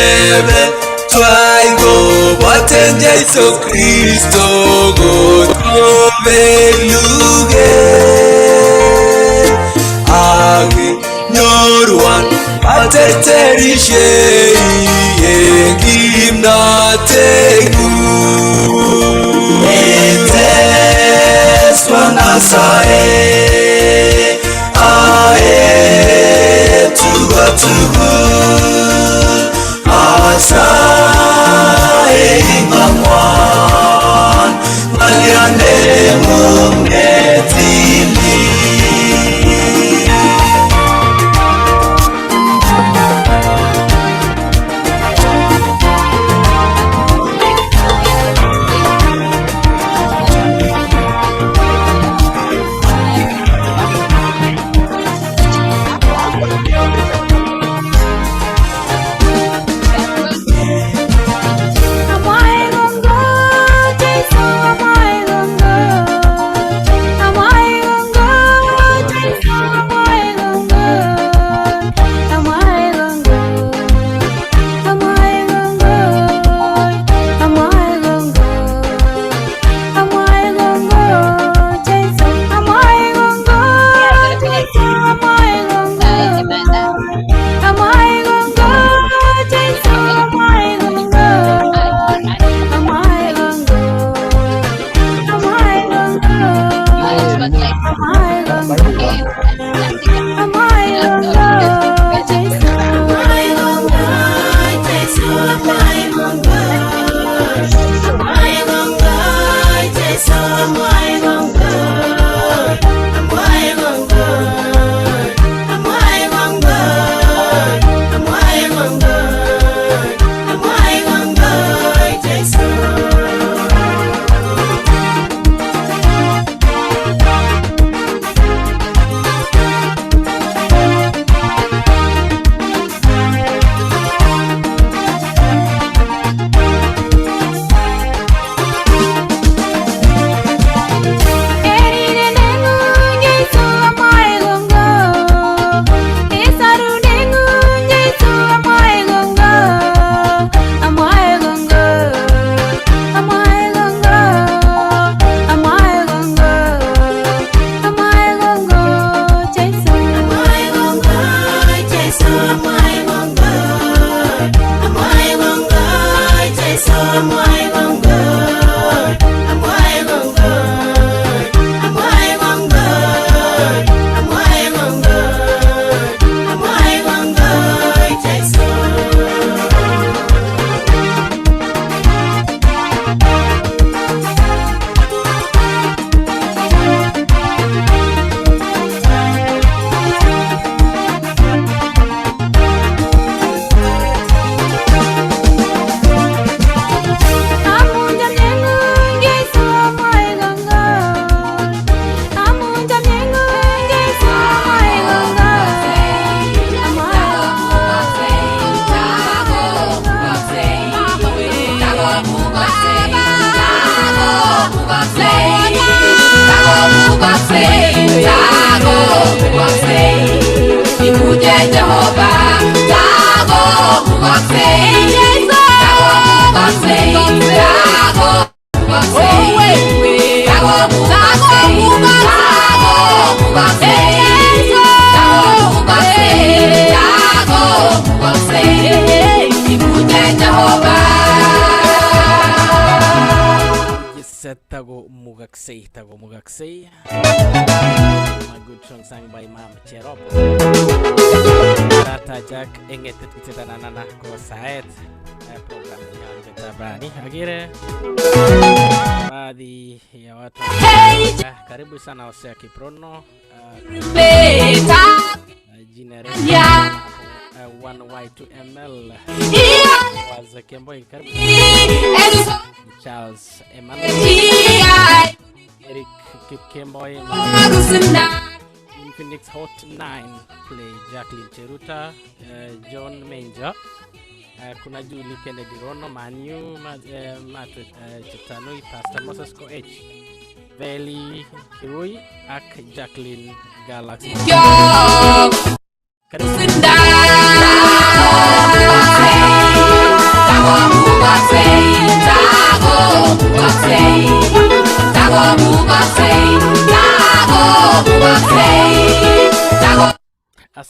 Kebe twai koboten Jesu Kristo kotobeluge ak nyorwan aterterishei en kimnatengung. Eteswan asae ae tukotugul asae ing'ang'wan ng'olyo neng'ung netilil. Amwae kongoi Jesu, amwae kongoi. Amwae kongoi Jesu, amwae kongoi. Amwae kongoi. Amwae kongoi. Amwae kongoi. Amwae kongoi Jesu, amwae kongoi Jesu, amwae kongoi. Amwae kongoi Jesu, amwae kongoi. Amwae kongoi. Amwae kongoi. Amwae kongoi. Amwae kongoi Jesu. Amwae kongoi Jesu, amwae kongoi. Amwae kongoi Jesu, amwae kongoi. Amwae kongoi. Amwae kongoi. Amwae kongoi. Amwae kongoi Jesu. Erire nengung Jesu amwae kongoi. Isaru nengung Jesu amwae kongoi. Amwae kongoi. Amwae kongoi. Amwae kongoi. Amwae kongoi Jesu. Amwae kongoi Jesu amwae kongoi. Amwae kongoi Jesu amwae kongoi. Amwae kongoi. Amwae kongoi. Amwae kongoi. Amwae kongoi Jesu. Amun chamnyengung Jesu amwae kongoi. Amun chamnyengung Jesu amwae kongoi. Amwae Yes, Tago Mugaksei, Tago Mugaksei. My good song sang by Mam Cherop. Tata Jack engetet kitsetananana ko saet program nyanjetabani agire baadhi ya watu. Karibu sana Hosea Kiprono, jina refu 1Y2ML Wazakemboi, karibu Charles Emmanuel, Eric Kipkemboi, Infinix Hot 9 Play, Jacqueline Cheruta, John Menja, kuna Julie Kennedy Rono, Manu Matt, Chetanui, Pastor Moses Koech, Veli Kirui ak Jacqueline Galaxy. Karibu.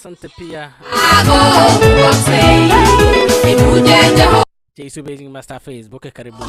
Asante pia Jaisu Beijing Master Facebook, karibu.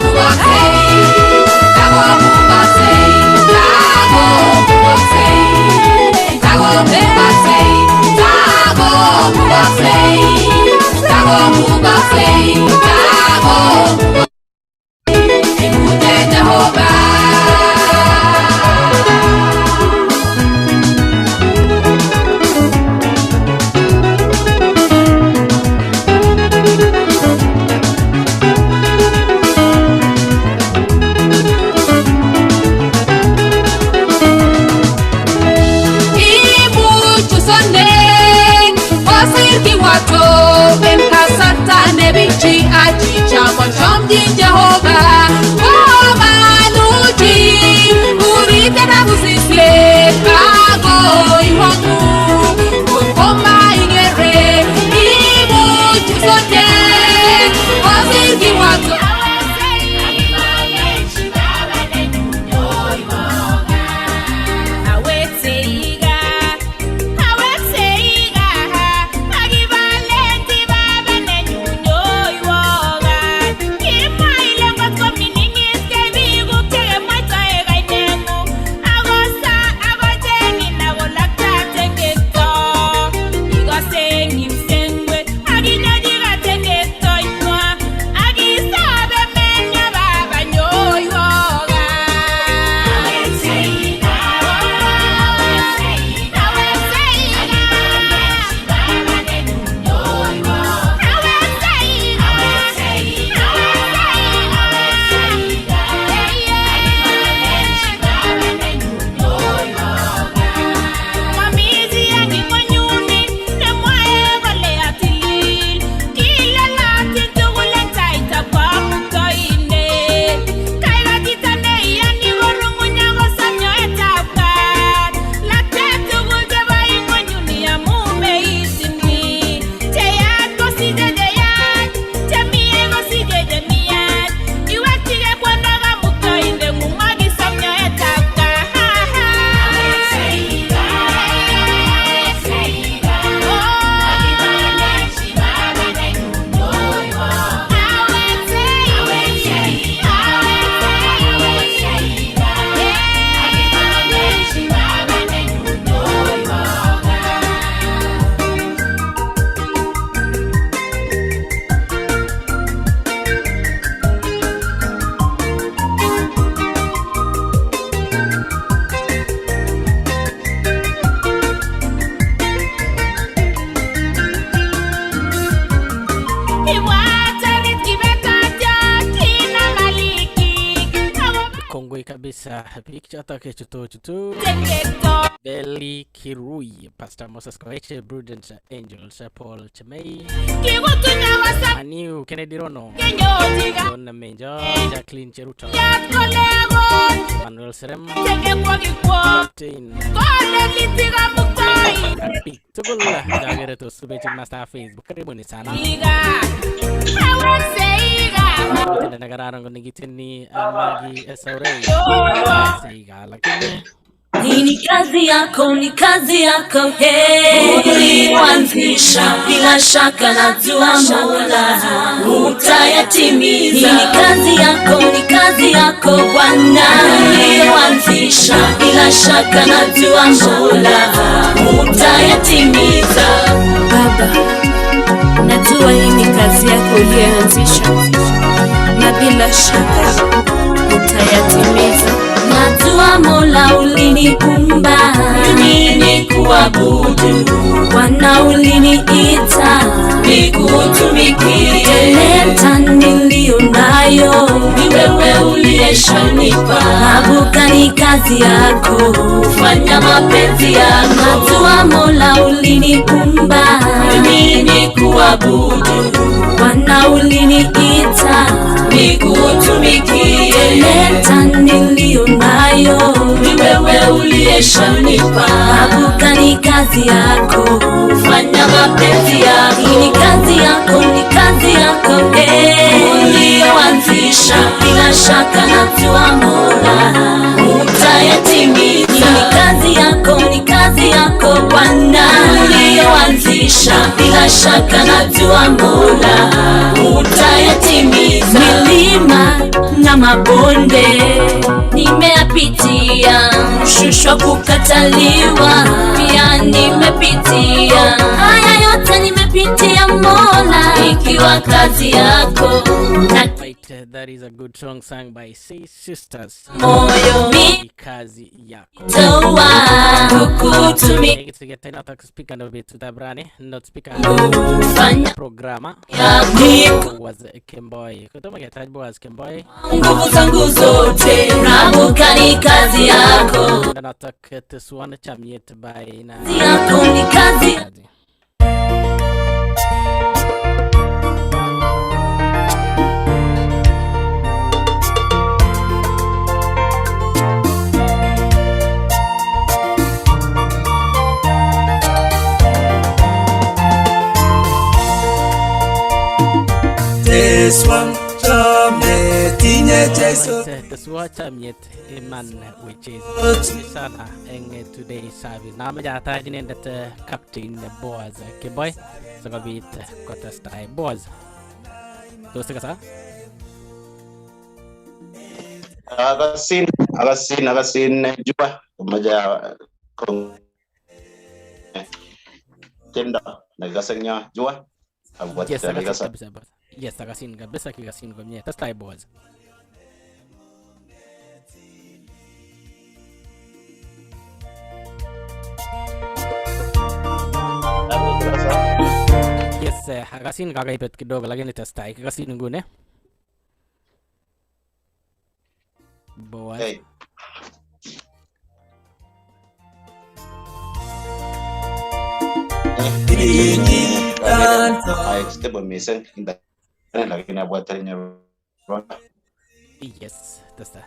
Kongwe kabisa picture atake chuto chuto Beli Kirui, Pastor Moses Koeche, Prudent Angels, Paul Chemei, Aniu Kennedy Rono, John Menjo, Jacqueline Cheruto, Manuel Serem, Captain Tugul Jagere to Subeji Master Facebook. Karibuni sana. Tena nakararan ko nigitini Magi Esaurei Seiga lakini Hii ni kazi yako, ni kazi yako, hey. Ulianzisha bila shaka najua Mola utayatimiza. Hii ni kazi yako, ni kazi yako Bwana. Ulianzisha bila shaka najua Mola utayatimiza. Baba, najua hii ni kazi yako uliyoanzisha, na bila shaka utayatimiza. Najua Mola uliniumba mimi nikuabudu, Bwana uliniita nikutumikie. Talanta niliyo nayo ni wewe uliyeshanipa, nabuka ni kazi yako, fanya mapenzi yako. Najua Mola uliniumba mimi nikuabudu, Bwana uliniita nikutumikie. Talanta niliyo nayo ni wewe uliyeshanipa, nabuka ni kazi yako, fanya mapenzi yako. Ni kazi yako, ni kazi yako, eh. Uliyoanzisha bila shaka najua Mola utayatimiza. Ni kazi yako, ni kazi yako Bwana. Uliyoanzisha uliyeanzisha, bila shaka najua Mola utayatimiza. Milima na mabonde nimeyapitia, kushushwa, kukataliwa pia nimepitia. Haya yote nimepitia Mola, ikiwa kazi yako na Right, that is a good song sung by Say Sisters. Moyo Ni kazi yako. mitoa kukutumikia Kitugetainotok speaker nebo betutab rani, not speaker fanya programa yako Boaz Kemboi. Kotomo ketach Boaz Kemboi, nguvu zangu zote, nabuka ni kazi yako, notok teswon chamiet by na kazi yako ni kazi kazi. Teswan chomyet tinye Jesu. Right, teswo chamiet iman which is sana eng today service. Namache atach inendet Captain Boaz Kemboi sikobit kotestai. Boaz, tos ikasa? Akasin, akasin, akasin Juba komoche ko tiendo nekikose eng yo Juba abwati Yes, ale akasin kikose. Kabisa Boaz. Yes, akasin kabisa, kikasin komie. Testai Boaz. Yes, akasin kakaibet kidogo lakini testai. Kikasin nguni. Boaz. Hey. Aek stable missing internet lakini abwati ale nyoru. Yes, testai.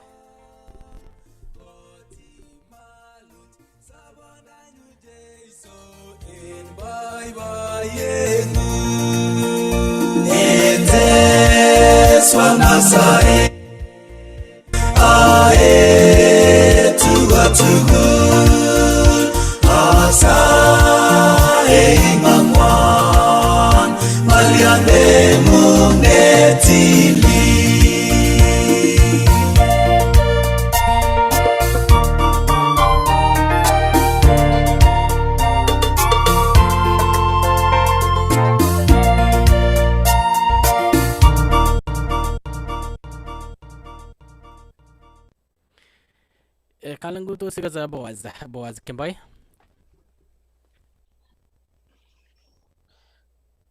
Eteswan asae ae tugul asae ing'ang'wan ng'olyon neng'ung netilil. Kalangu tos ikasa Boaz, Boaz Kemboi.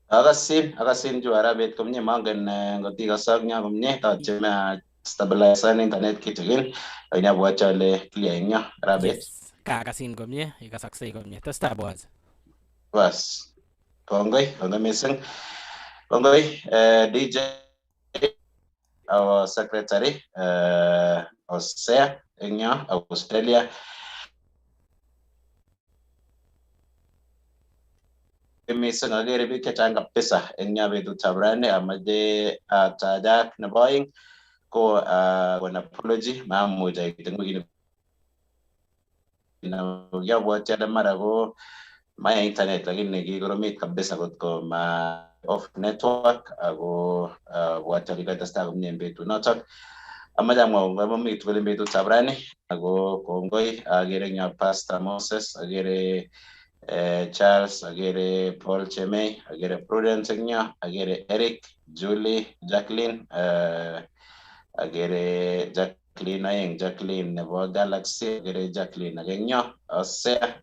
Akasin, akasin Juba arabet komie mangen ngot ikose ak nyo komie tatyeme stabilizan internet kitikin lakini abwati ale clear eng yo arabet. Yes, kakasin komie, ikasaksei komie. Testai Boaz. Bas, kongoi, kongoi missing. Kongoi, DJ, our secretary, Hosea eng yo, Australia. Missing akere biik chechang kabisa eng yo betutab rani amache atajak nebo aeng ko kon apology maamuch ait eng wikini kiabwati ale mara ko maya internet lakini kikoromit kabisa kotko ma off network ako bwati ale kikatestai komie eng betunotok. Amache amwa kongoi momii tugul eng betutab rani ako kongoi akere eng yo Pastor Moses, akere Charles, akere Paul Chemei, akere Prudence eng yo, akere Eric, Julie, Jacqueline, akere Jacqueline aeng, Jacqueline nebo Galaxy, akere Jacqueline ake eng yo, Hosea,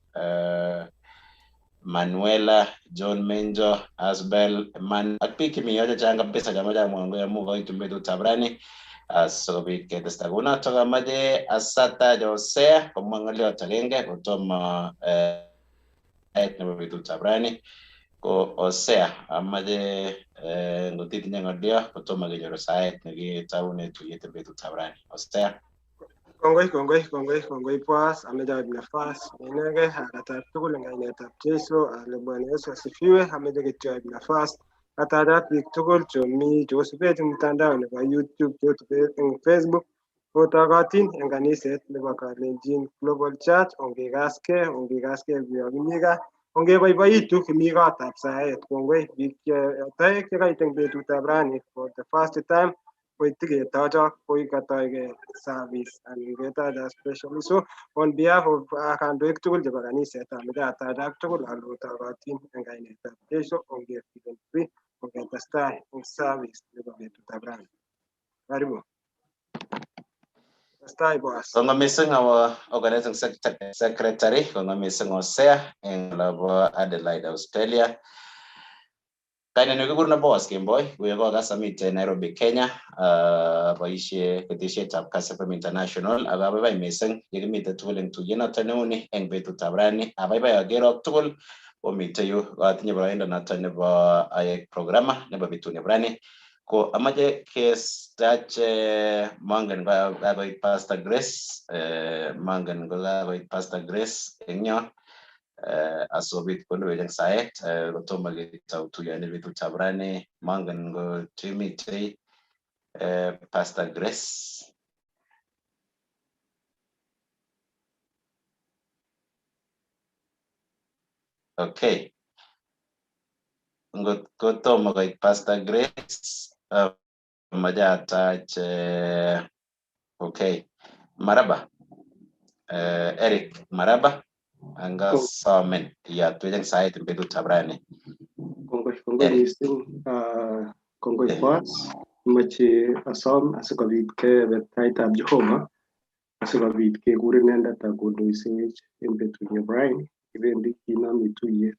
Manuela, John Menjo, Asbel, Man ak biik chemi yo chechang kabisa chamache amwa kongoi amu koitu betutab rani asikobit ketesta kounotok amache asatach Hosea komwa ng'oliot agenge kotomo nebo betutab rani ko Hosea amache ngot itinye ng'olio kotomo kenyoru sait nekitaune tuyet eng betutab rani. Hosea. Kongoi, kongoi, kongoi, kongoi Boaz, ameche aib nafas inegei akatab tugul eng kainetab Jesu ale Bwana Yesu asifiwe. Ameche kityo aib nafas atachat biik tugul chemi chekosubech eng mtandao nebo YouTube, chekosubech eng Facebook, otokotin eng kaniset nebo Kalenjin Global Church. Ongekaskei, ongekaskei yo kimi gaa. Ongeboiboitu kimi kotab saet. Kongoi biik che toek chekait eng betutab rani for the first time koitiketochok koikatoige service anan ketacha specially. So on behalf of kandoik tugul chebo kaniset amoche atachak tugul ale otogotin eng kainetab Jesu. Ongefilen free ongetestai eng service nebo betutab rani. Karibu. Testai boss. Kongoi missing our organizing secretary, kongoi missing Hosea eng olebo Adelaide, Australia. Kainenyun kikurenon Boaz Kemboi, kuyo kokas amiten Nairobi, Kenya, boisie ketesietab Kass FM International ak abaibai missing yekimiten tugul eng tuyet noton neuni eng betutab rani. Abaibai akerok tugul omiten yu, atinye boroindo noton nebo aek programmer nebo betunieb rani. Ko amache kestach mongen kakoit Pastor Grace, mongen ko kakoit Pastor Grace eng yo asikobit kondoiwech eng saet kotomo ketou tuyoni betutab rani. Mongen ko timitei Pastor Grace. Okay. Ngot ko tomo koit Pastor Grace, amache atach okay, Maraba, Eric Maraba, angasomin iyatwech eng saet eng betutab rani. Kongoi, kongoi missing, kongoi Boaz. Moche asom asikobit kebe taitab Jehova asikobit kekur inendet ak kondoisewech en betunyo raini kibendi kinomi tuyet.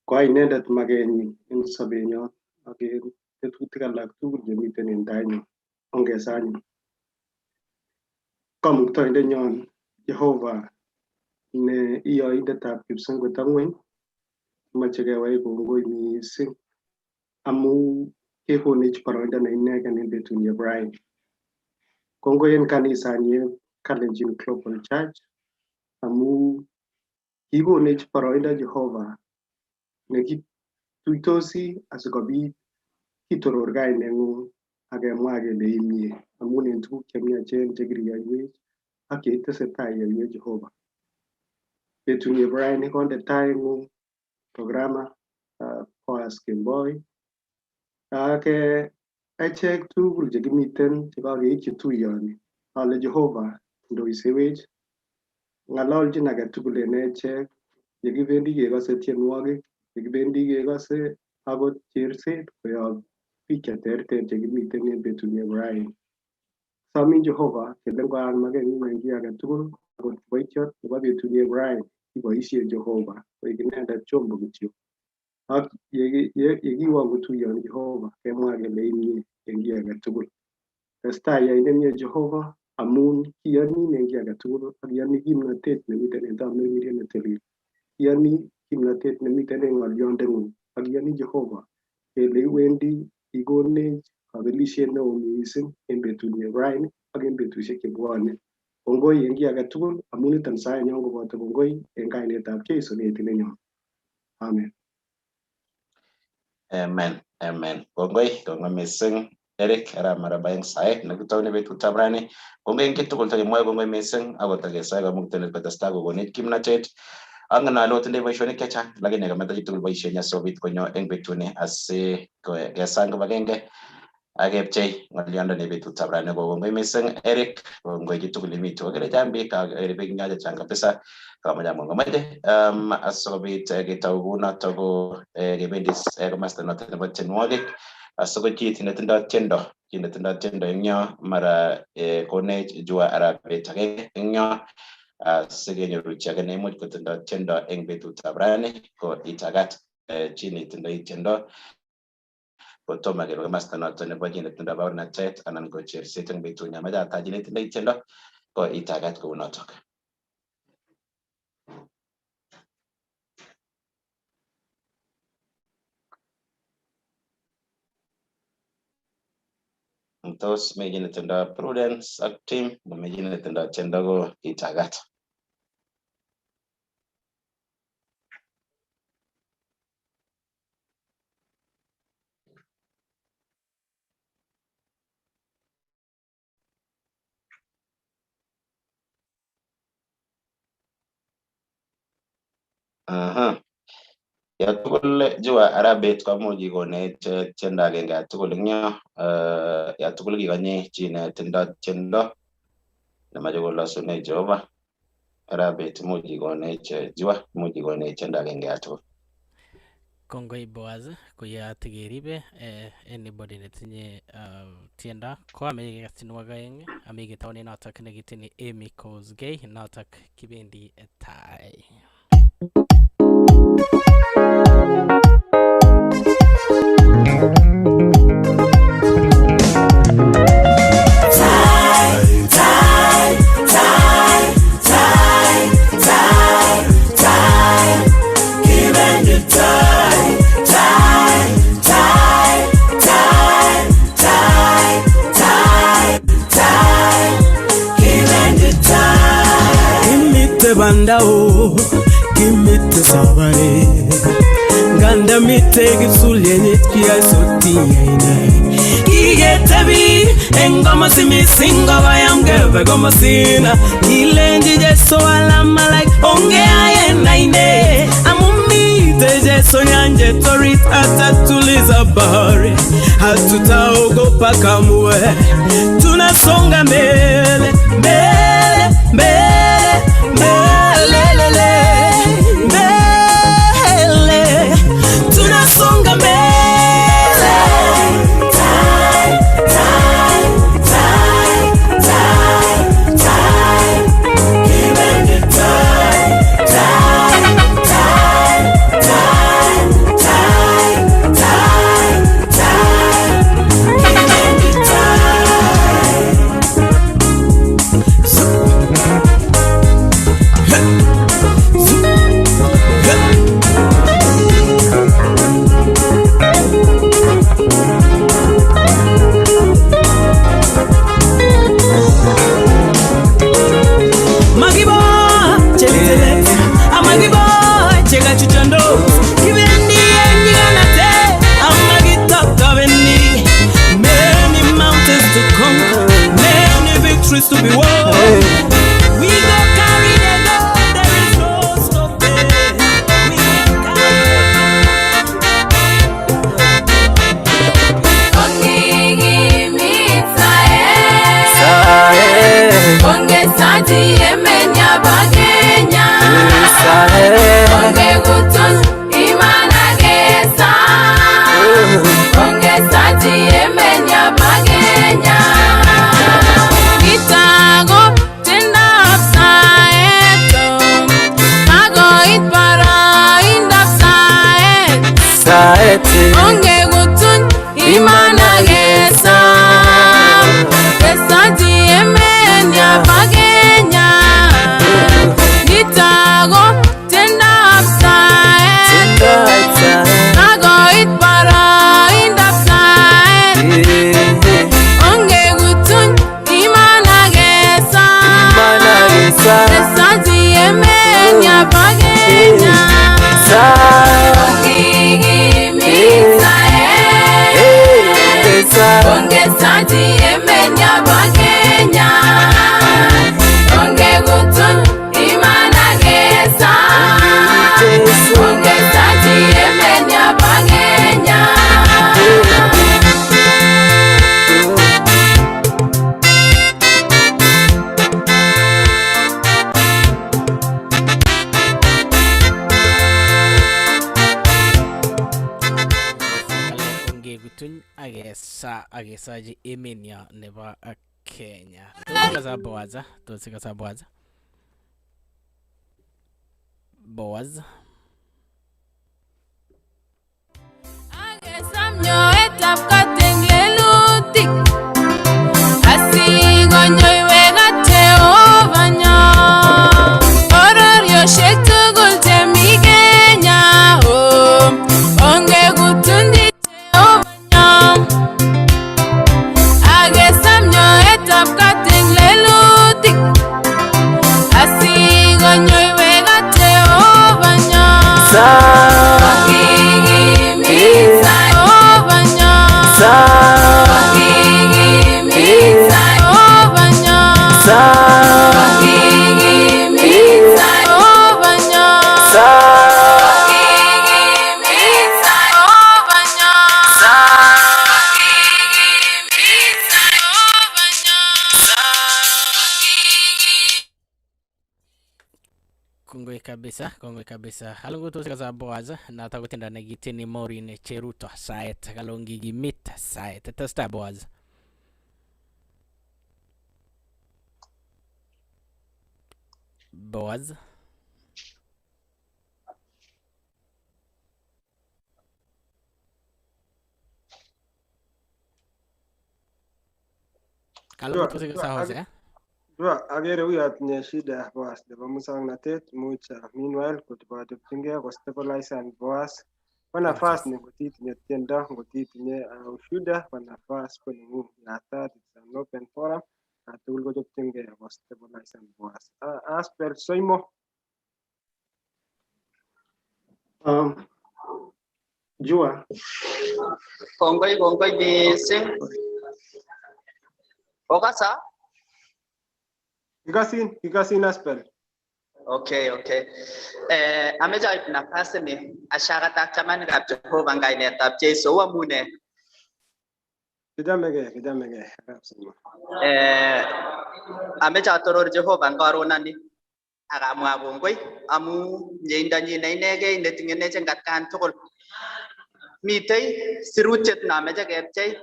Koai inendet makenyin en sobenyon ak en tetutik alak tugul chemiten en tainyon. Ongesa anyun. Kamuktaindenyon Jehova ne iyoindetab kipsengwet ak ng'weny, moche kewai kongoi missing amu kekonech boroindo ne inegen en betunyo raini. Kongoi en kanisanyi Kalenjin Global Church amu kikonech boroindo Jehova nekituitosi asikobit kitoror kaineng'ung ak kemwa kele imie amun en tuguk chemiachen chekiriyoiwech ak cheitesetai iyoiwech Jehova. Betunyi raini konde taing'ung programa Boaz Kemboi ak echek tugul chekimiten chekakeityi tuyoni ale Jehova ndoisewech ng'ololchin agetugul en echek yekibendi kekose tienwogik yekibendi kekose akot cherset koyob biik cheterter chekimiten en betunyi raini. Somin Jehova kele ngoan makeng'ung en kiy agetugul akot kiboitiot nebo betunyi raini iboisien Jehova koik inendet chombo kityo ak yekiwongu tuyoni Jehova kemwa kele imie en kiy agetugul. Testai yai nemie Jehova amun kiyonin en kiy agetugul ak iyoni kimnotet nemiten en tamirmiriet netilil. Iyoni kimnotet nemiten en ng'olyondeng'ung ak iyoni Jehova kele iwendi ikonech kabelisiet neo missing en betunyi raini ak en betusiek chebwone. Kongoi en kiy agetugul amun niton saenyon koboto kongoi en kainetab Jesu neetindenyon. Amen. Amen, amen. Kongoi, kongoi missing Eric arap Maraba eng saet nekitoune betutab rani. Kongoi eng chitugul takimwoe kongoi missing akot akesoe kamuktaindet kotestai kokonech kimnotet. Angen ale otindoi boisionik chechang lakini kameto chitugul boisienyi asikobit konyo eng betuni asi kesang kibagenge ak kepchei ng'olyondoni betutab rani. Ko kongoi missing Eric, kongoi chitugul nemitu. Akere chang biik, akere biik nyo chechang kabisa. Kamoche amwa ngomoche asikobit ketou kounoto ko kebendi komosta noto nebo tienwogik asiko chi netindoi tiendo, chi netindoi tiendo eng yo mara konech jua arap bet agenge eng yo sikenyoru chi age neimuch kotindoi tiendo eng betutab rani ko itagat chi netindoi tiendo kotomo kebe komosta noto nebo chi netindoi baornatet anan ko cherset eng betunyi. Amache atach chi netindoi tiendo ko itagat kounotok. Tos mi chi netindoi Prudence ak team, komi chi netindoi tiendo ko itagat. Aha. Ya tugul jua arap Bett komuch ikonech tiendo agenge ya tugul eng yo. Ya tugul kikonye chi netindo tiendo nemache kolosune Jehova. Arap Bett imuch ikonech jua, imuch ikonech tiendo agenge ya tugul. Kongoi Boaz koyatikeribe anybody netinye tiendo ko ameche kekas tienwogik aeng ami ketaune notok nekitieni Amy Kosgei notok kibendi tai. Kimite bandao, kimite sabare. Nganda mite kipsulyenyit kiasotiaine. Kiketebi eng komosi mising kokoyam kebe komosina. Kilenji Jesu alamalaik ongeayen aine. Amu mite Jesu nyanjet orit atatuliza bahari. Hatutaogopa kamwe, tunasonga mbele, mbele, mbele, mbele, mbele, tunasonga mbele. Magibo chelitelet amagibo chekachuchando kibendi enyiganate amagitokobeni. Many mountains to conquer, many victories to be won. We go carry the load, there is no stopping. We go carry. Ongekutun imanagesa Kesaji emenya bagenya Nitago tendap saet Nagoit baraindap saet Ongekutun imanagesa Kesaji emenya bagenya Ongesaji emenya bagenya Ongekutun imanagesa Ongesaji emenya bagenya. Kale ongekutuny akesa akesochi emenyo nebo Kenya. Tos ikasa Boaz? Tos ikasa Boaz? Boaz. Agesam nyoetab kat eng lelutik asikonyoiwek kat Jehova nyo bororiosiek tugul chemi Kenya oh, ongekutunji Jehova nyo. Agesam nyoetab kat eng lelutik asikonyoiwek kat Jehova nyo. Jehova nyo. Kongoi kabisa, kongoi kabisa. Kalungutusiek za Boaz noto ko tiendo nekitieni Maureen Cheruto saet kalongi kimit saet. Tesetai Boaz. Boaz. Kalungutusiek za Hosea. Jua, akere uyo atinye shida Boaz nebo muswoknotet, much meanwhile kochopchingei kostabilizan Boaz. Ko nafas ni ngotitinye tiendo, ngotitinye ushuda, ko nafas ko nengung. Yatat, it's an open forum. Tugul kochopchingei kostabilizan Boaz. Asper Soimo. Jua. Kongoi, kongoi mising. Okasa? Kikasin, kikasin Asper. Okay. Ameche aib nafas ni ashakatak chamanikab Jehova eng kainetab Jesu amune. Kichamegei, kichamegei. Arap Soimo. Ameche atoror Jehova eng karonani ak amwa kongoi amu mieindonyin ne inegei netingenech eng atkan tugul. Mitei sirutyet nameche kepchei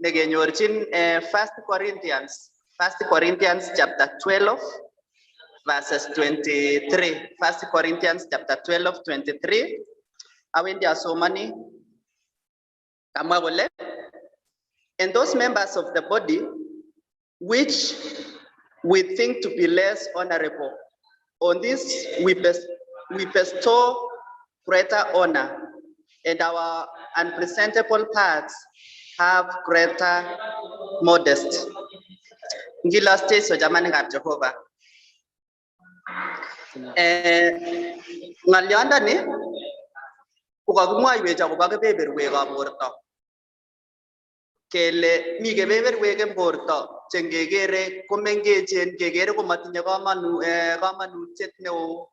nekenyorchin First Corinthians chapter 12 verses 23. First Corinthians chapter 12 23. Awendi asomani. Kamwa kole, "And those members of the body which we think to be less honorable, on this we bestow greater honor, and our unpresentable parts have greater modesty." Ngilos Jesu chamanikab Jehova. Ng'olyondoni ko kakimwoiwech akobo kebeberwekab borto. Kele mi kebeberwek en borto che ngekere komengechen, kekere komotinye komonutiet neo.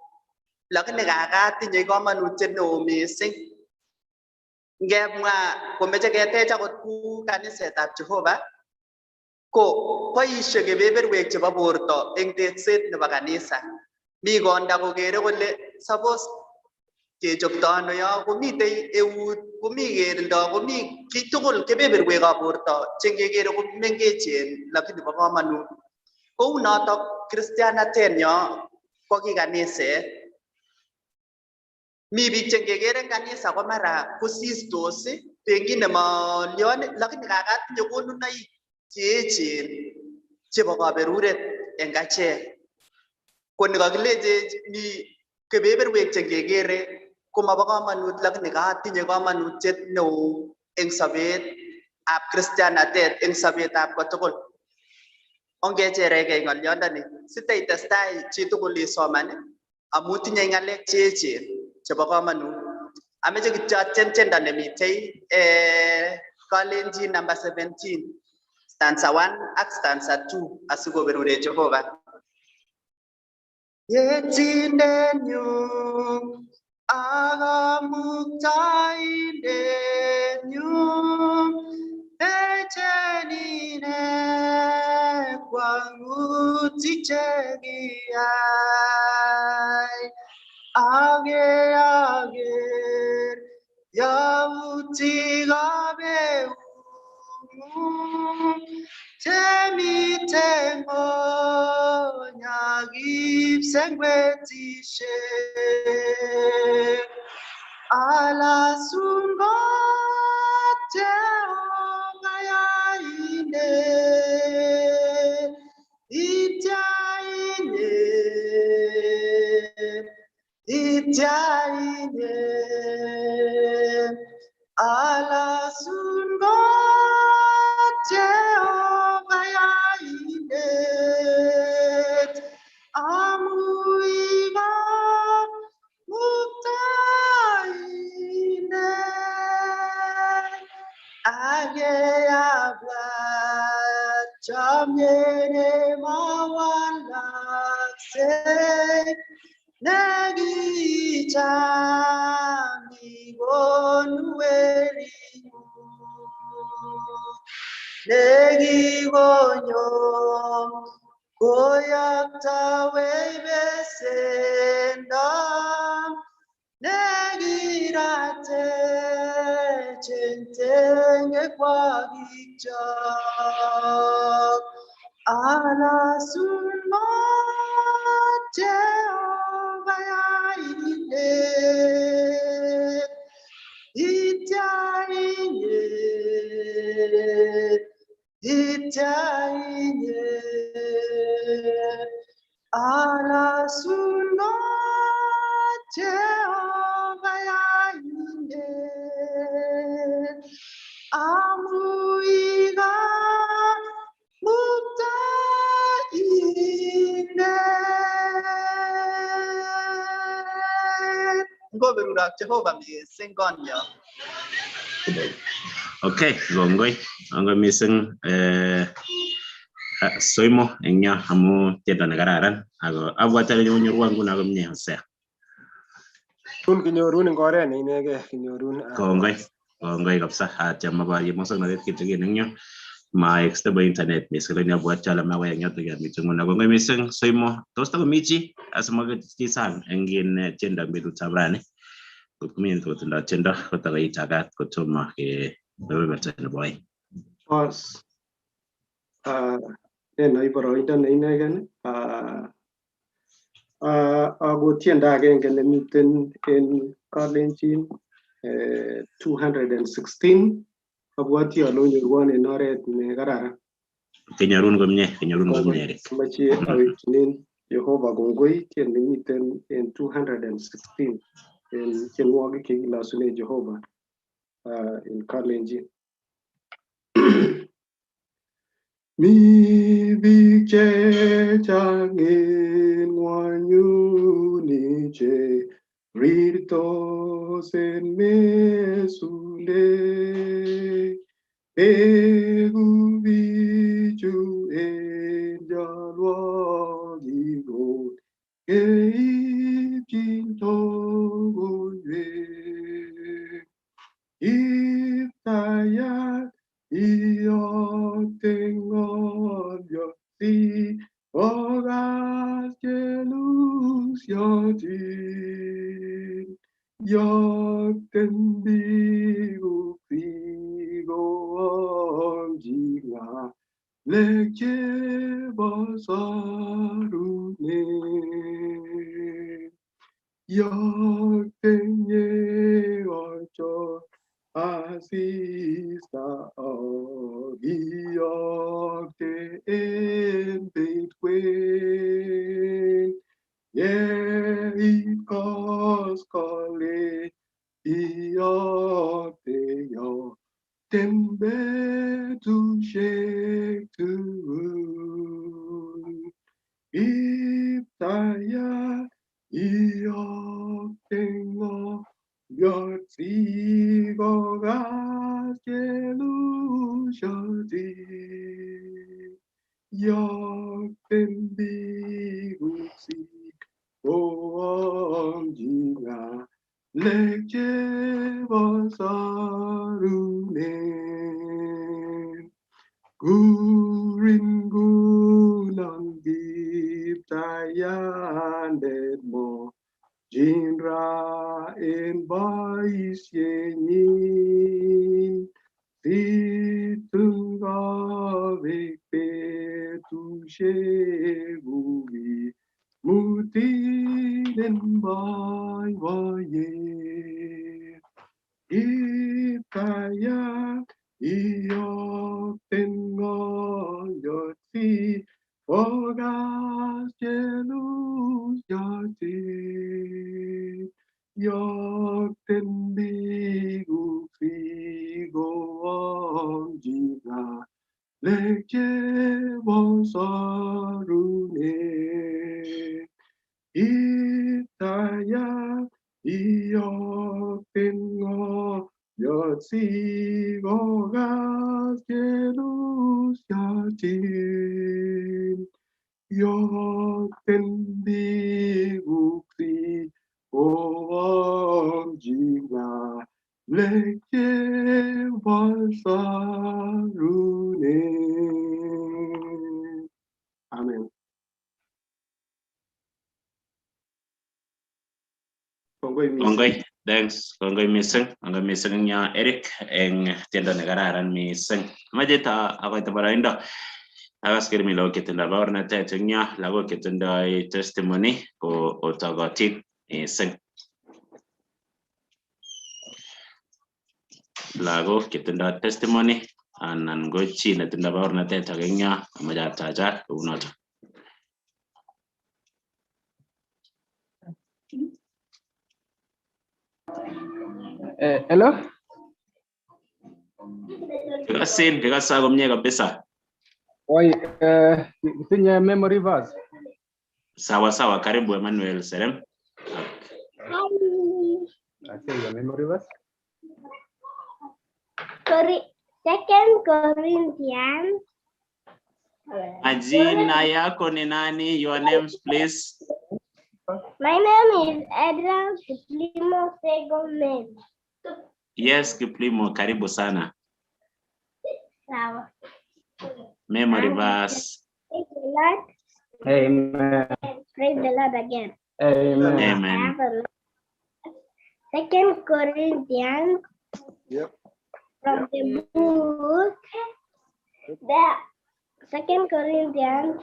Lakini kaka tinye komonutiet neo mising. Ngemwa komeche ketech akot ku kanisetab Jehova ko boisie kebeberwek chebo borto eng tekset nebo kanisa. Mi konda kokere kole suppose kechopto ano yo, komitei eut, komi keldo, komi kiy tugul kebeberwekab borto che ngekere ko mengechen lakini bo komonut. Kou notok kristianatenyo ko ki kaniset. Mi biik che ngekere eng kanisa ko mara kosistos, pengine molion, lakini kaka tinye konunoik cheechen chebo kaberuret eng achek. Ko ni kakilechech mi kebeberwek che ngekere komobo komonut lakini katinye komonutiet neo eng sobet ab kristianatet, eng sobetab kotugul. Ongecherekei ng'olyondoni siteitestai chitugul isoman amu tinye ng'alek cheechen chebo komonut. Ameche kityo atien tiendo nemitei Kalenjin number 17 stanza 1 ak stanza 2 asikoberure Jehova. Yetindenyu ak Kamuktaindenyu, echen ine kwang'utik che kiyai. Age ager yautikab eung'ung chemiten ng'ony ak kipsengwetisiek. Alasun kot Jehova yaine, itya inye, itya inye. Alasun kot Jehova yainet, amu i Kamuktaindet. Age abwat chomyet nemawalaksei nekicham ikonu wering'ung nekikonyo. Koyoktowech besendo nekiratech eng tengekwokikyok. Alasun kot Jehova yaindet, itya inye, itya inye. Alasun kot Jehova yaindet, amu Muktaindet. Ngoberurak Jehova mising konyo. Okay, kongoi. Kongoi mising Soimo eng yo amu tiendo nekararan ako abwati ale konyorwo nguno komie Hosea. Tun kinyorun eng oret ne inegei kinyorun. Kongoi, kongoi kabisa. Atyem maborye mosoknotet kitikin eng yo. Maek stable internet mising lakini abwati ale makoi eng yotok yomitei nguno. Kongoi mising Soimo. Tos takomi chi asimaket chi sang eng in tiendo eng betutab rani. Kot komi kotindoi tiendo kotakoitagat kotomo kebeberta nebo aeng. Boss, nenoi boroindo ne inegen ako tiendo agenge nemiten en Kalenjin 216 abwoti ale onyorwon en oret nekararan. Kinyorun komie, kinyorun komie Eric. Amache awekchinen Jehova kongoi tien nemiten en 216 en tienwogik chekilosune Jehova en Kalenjin. Mi biik chechang en ngwonyuni che rirtos en mesundek. Beku bichu en cholwokik kot keipchin logoiwek. Kiptayat iyokte ng'olyot si kokas chelusyotin. Yokten biikuk sikoamchi ng'alek chebo sorunet. Yokten yekochor asista ak iyokte en bet kwen. Yeit koskoleng iyokte yokten betusiek tugul. Kiptayat iyokte ng'olyot sikokas chelusyotin. Yokten biikuk sikoamchi ng'alek chebo sorunet. Kurin ngunon Kiptayandet mochin ra en boisienyin. Situn kobek betusiekuk imutin en boiboiyet. Kiptayat iyokten ng'olyot si kokas chelusyotin. Yokten biikuk sikoamchi ng'alek chebo sorunet. Kiptayat iyokten ng'olyot sikokas chelusyotin. Yokten biikuk sikoamchi ng'alek chebo sorunet. Amen. Kongoi mising. Kongoi, thanks. Kongoi mising. Kongoi mising eng yo Eric eng tiendo nekararan mising. Amache ta akoito boroindo. Akas kele mi lagok chetindoi baornatet eng yo, lagok chetindoi testimony ko otogotin mising. Lagok chetindoi testimony anan ko chi netindoi baornatet age eng yo, amache atachak kounoto. Hello? Kikasin, kikasa komie kabisa. Oi, tinye memory verse. Sawa sawa, karibu Emmanuel Serem. I say your memory verse. Second Corinthians. Majina yako ni nani? Your names please. My name is Adrian Kiplimo Segomen. Yes, Kiplimo, karibu sana. Sawa. Memory verse. Praise the Lord. Amen. Praise the Lord again. Amen. Amen. Second Corinthians. Yep. From the book, the Second Corinthians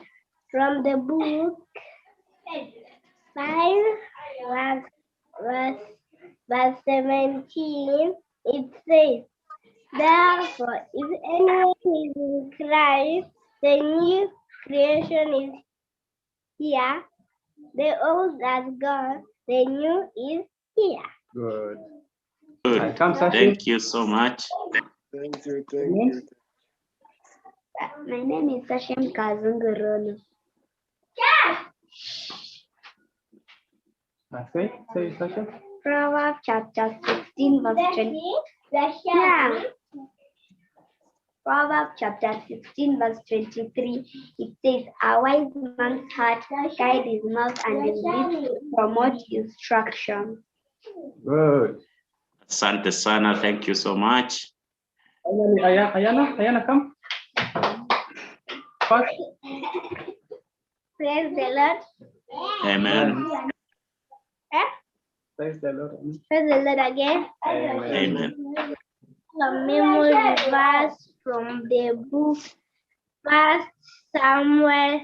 from the book 5 verse 17, it says, therefore, if anyone is in Christ, the new creation is here. The old has gone, the new is here. Good. Good. Come, Sashi. Thank you so much. Thank you. Thank you. My name is Sashem Kazungurono. Say, Sasha. Proverbs chapter 16, verse 20. Yeah. Proverbs chapter 16, verse 23. It says, a wise man's heart guides his mouth and his lips promote instruction. Good. Asante sana. Thank you so much. Ayana, come. First. Praise the Lord. Amen. Eh? Praise the Lord. Praise the Lord again. Amen. Amen. A memory verse from the book First Samuel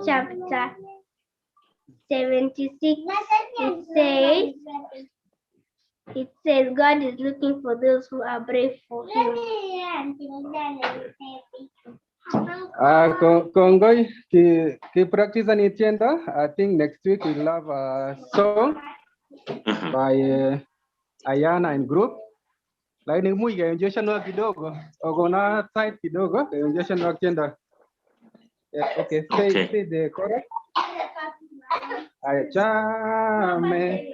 chapter 76. It says God is looking for those who are brave for him. Kongoi, ki practice ani tienda. I think next week we'll have a song by Ayana and group. Lakini mui kaonjesha nwa kidogo. Ogona tight kidogo, kaonjesha nwa tienda. Yeah, okay, say the chorus. Aya, chame,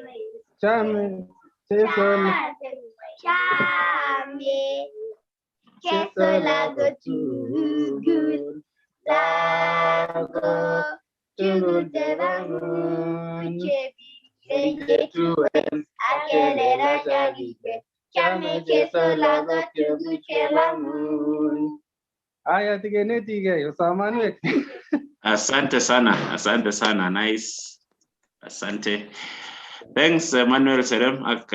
chame, cheso, chame. Cheso lago tugul, lago tugul tebangun, chebi chebi akelera jagike, chame cheso lago tugul chebangun. Aya, tigeneti usamanwe. Asante sana, asante sana, nice. Asante. Thanks Emmanuel Serem ak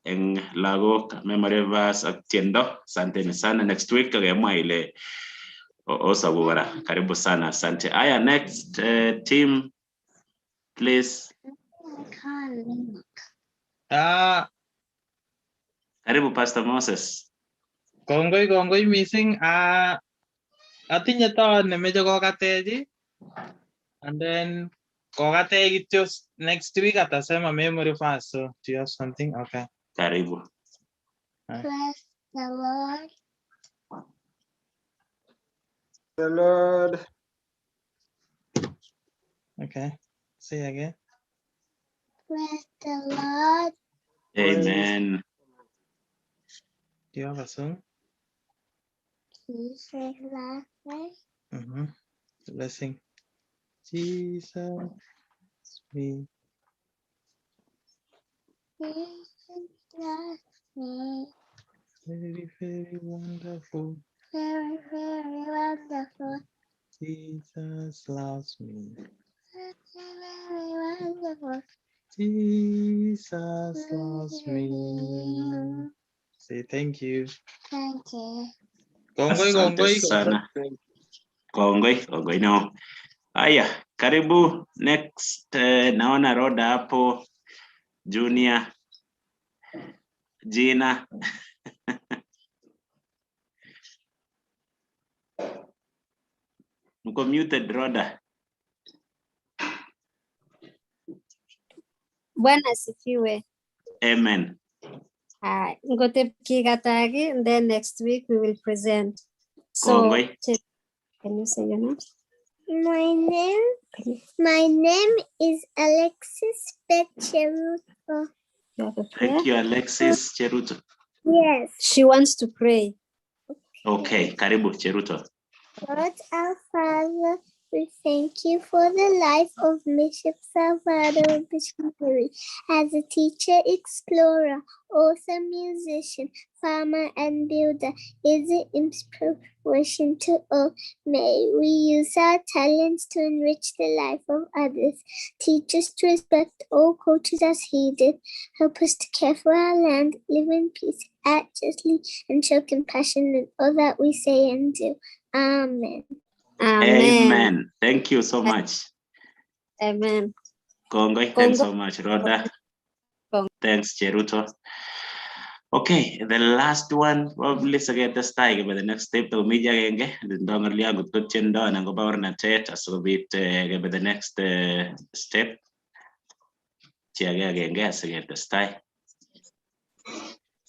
eng lagok memory verse ak tiendo. Asante sana. Next week kemwa ile osabu kora. Karibu sana, asante. Aya, next team please. Karibu Pastor Moses. Kongoi mising. Atinye ton nemeche kokatech, and then kokatech kityo next week atasema memory verse. So do you have something? Okay. Karibu. Bless the Lord. The Lord. Okay. Say again. Bless the Lord. Amen. Do you have a song? Jesus loves me. Mm-hmm. Blessing. Jesus me. Jesus loves me. Very, very wonderful. Very, very wonderful. Jesus loves me. Jesus loves me. Say thank you. Thank you. Kongoi, Asante kongoi, sana. kongoi. Kongoi, kongoi nao. Haya, karibu next. Naona Roda hapo, Junior, Gina. Mko muted Roda. Bwana asifiwe. Amen. Ngotep kikataki, and then next week we will present. So, Kongoi. Can you say your name? My name is Alexis Becheruto. You have a prayer? Thank you, Alexis Cheruto. Yes. She wants to pray. Okay, karibu Cheruto. God our Father, we thank you for the life of Bishop Salvador Bishopary as a teacher, explorer, author, musician, farmer, and builder is an inspiration to all. May we use our talents to enrich the life of others. Teach us to respect all cultures as he did. Help us to care for our land, live in peace, act justly, and show compassion in all that we say and do. Amen. Amen. Amen. Thank you so much. Amen. Kongoi, thanks Kongoi. so much, Rhoda. Kongoi. Thanks, Cheruto. Okay, the last one, probably siketestai kebe the next step tokomi chi agenge netindo ng'olyo ngot ko tiendo anan ko baornatet asikobit kebe the next step. Chi age agenge asiketestai.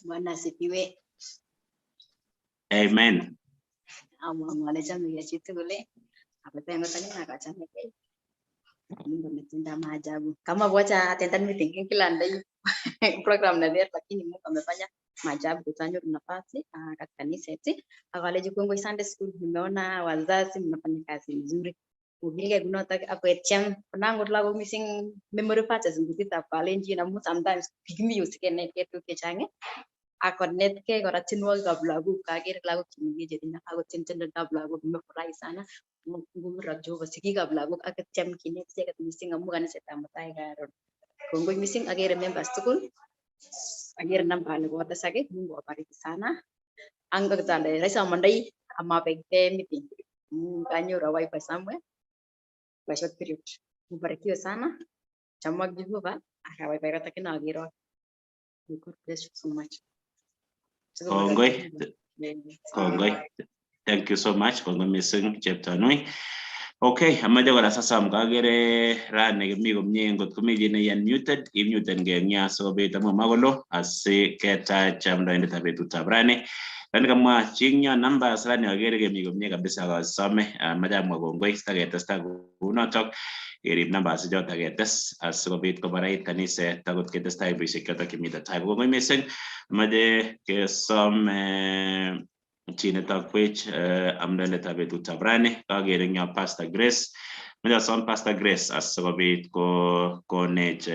Bwana asifiwe. Amen. Amwang'u ale chamegei chitugul apepe ngot akine akachamegei. Mungu ametenda maajabu. Kama wacha attend meeting kila ndai program na there, lakini Mungu amefanya maajabu kutanyoru nafasi katika kanisa yetu. Akaleji kongoi Sunday school, nimeona wazazi mnafanya kazi nzuri. Mugilgei kunotok ak ketyem konangot lagok missing memory verses eng kutitab kalenjin amu sometimes kikimi yu sikenetkei tuguk chechang ak konetkei kora tienwogikab lagok. Kaker lagok chemengech chetinye akotien tiendab lagok, nimefurahi sana. Ngumurok Jehova sigikab lagok ak kityem kinet icheket missing amu kanisetab mutai karon. Kongoi missing, akere members tugul, akere namba kotesak, Mungu awabariki sana. Angot ale rahisi amandai amabek meeting amu kanyoru wifi somewhere kwa short period. Mubarikiwe sana. Chamwak Jehova ak abaibai kot akine akerok. May God bless you so much. Kongoi. Kongoi. Thank you so much. Kongoi missing Cheptanui. Okay, amache kora sasam kakere rani kimi komie ngot komi chi ne unmuted, imuten ke eng yo asikobit amu makolo asiketach amdoindetab betutab rani. Rani kamwa chi eng yo numbers rani akere kemi komie kabisa akasome amache amwa kongoi sitaketesta kounotok kerib numbers ichotok ketes asikobit kobarait kaniset akot ketestai boisiek chotok chemiten tai. Kongoi missing, amache kesom chi netokwech amdoindetab betutab rani kaker eng yo Pastor Grace. Mache asom Pastor Grace asikobit ko konech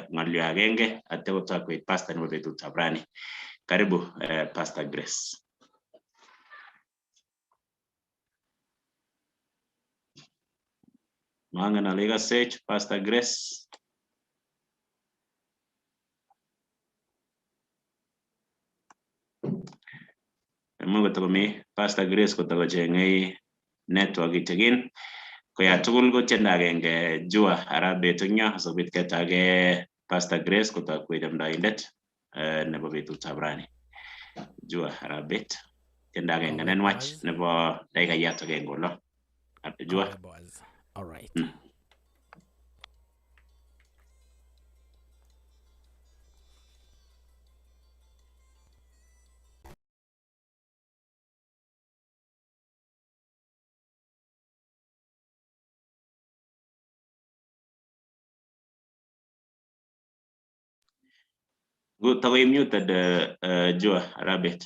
ng'olyo agenge atya kotokwech pastor nebo betutab rani. Karibu Pastor Grace. Mangen ale ikasech Pastor Grace. Imuch kotokomi Pastor Grace kotokocheng'ei network kitikin. Koya tugul ko tiendo agenge Jua arap bet eng yo asikobit ketage Pastor Grace kotokwech amdoindet nebo betutab rani. Jua arap bet. Tiendo agenge Kongoi nenwach Boaz. nebo dakikayat agenge olo. Jua. Kongoi Boaz. All right. Good, takoi muted Jua arap bet.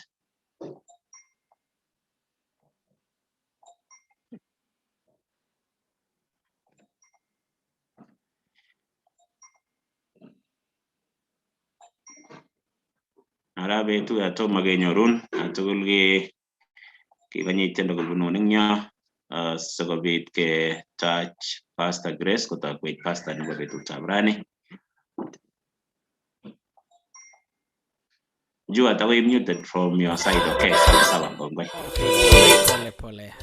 Arap betu ya tomo kenyorun tugul ke kikonye tiendo kobunun eng yo. Sikobit ketach Pastor Grace kotokwech pastor nebo betutab rani. Jua tawe muted from your side. Okay, sawa sawa, kongoi. Pole pole.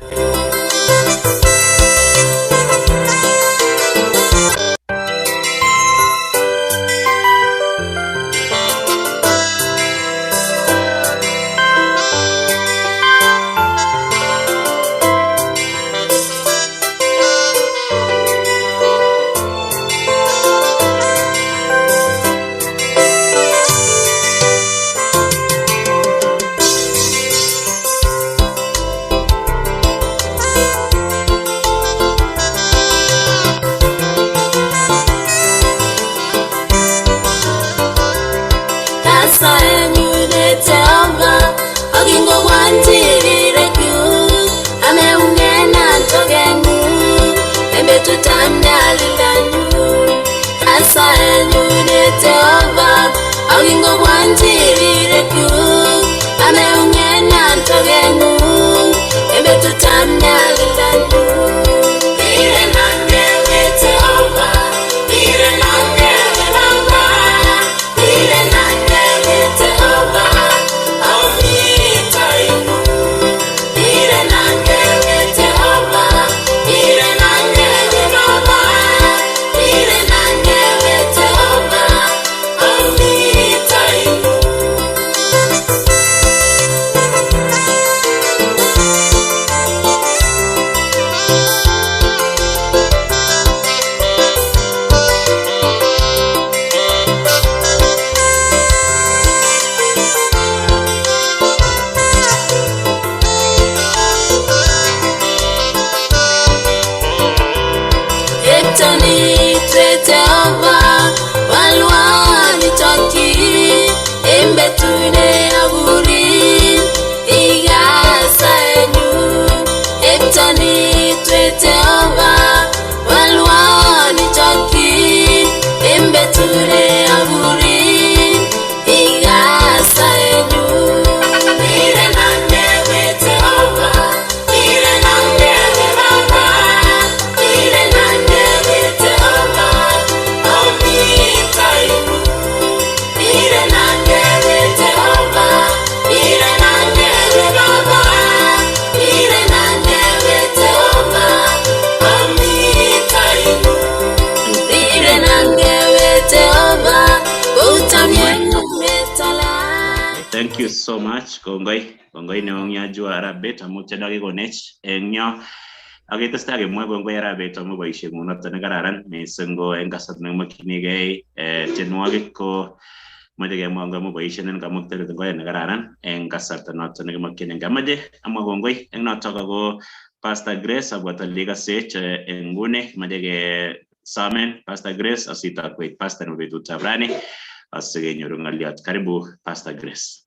Thank you so much. Kongoi, kongoi neo Nyajua Arap amu tiendo kikonech eng yo. Ak ketestai kemwoe kongoi Arap amu boisieng'ung noto nekararan mising ko eng kasarta nekimokyinigei tienwogik ko moche kemwa kongoi amu boisiet nen Kamuktaindet eng oret nekararan eng kasarta noto nekimokyinigei. Amoche amwa kongoi eng notok ako Pastor Grace abwat ale ikasech eng nguni moche kesomen Pastor Grace asitokwech pastor nebo betutab rani asikenyoru ng'oliot. Karibu Pastor Grace.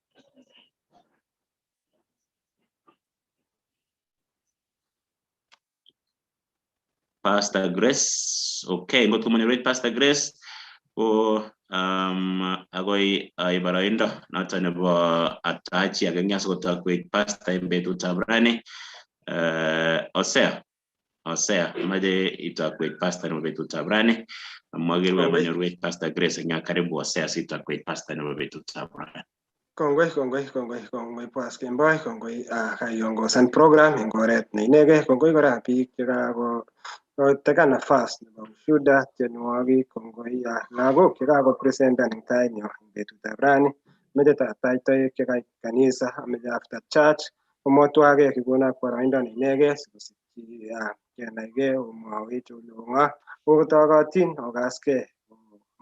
Pastor Grace, okay, ngot komonyorwech Pastor Grace ko akoi boroindo noto nebo atachi agenge asikotokwech pastor eng betutab rani. Osea, Osea, moche itokwech pastor nebo betutab rani. Amu aker komonyorwech Pastor Grace eng yo. Karibu Osea asitokwech pastor nebo betutab rani. Kongoi, kongoi, kongoi, kongoi Boaz Kemboi, kongoi kaiongosan program eng oret ne inegei, kongoi kora biik chekakotekan nafas nebo ushuda tienwogik, kongoi lagok chekakopresentan eng tainyo eng betutab rani. Ameche tatach toek chekait kanisa, ameche after church komotwagei kikonok boroindo ne inegei sikosikyi kenaigei omwowech ole ong'o otokotin okaskei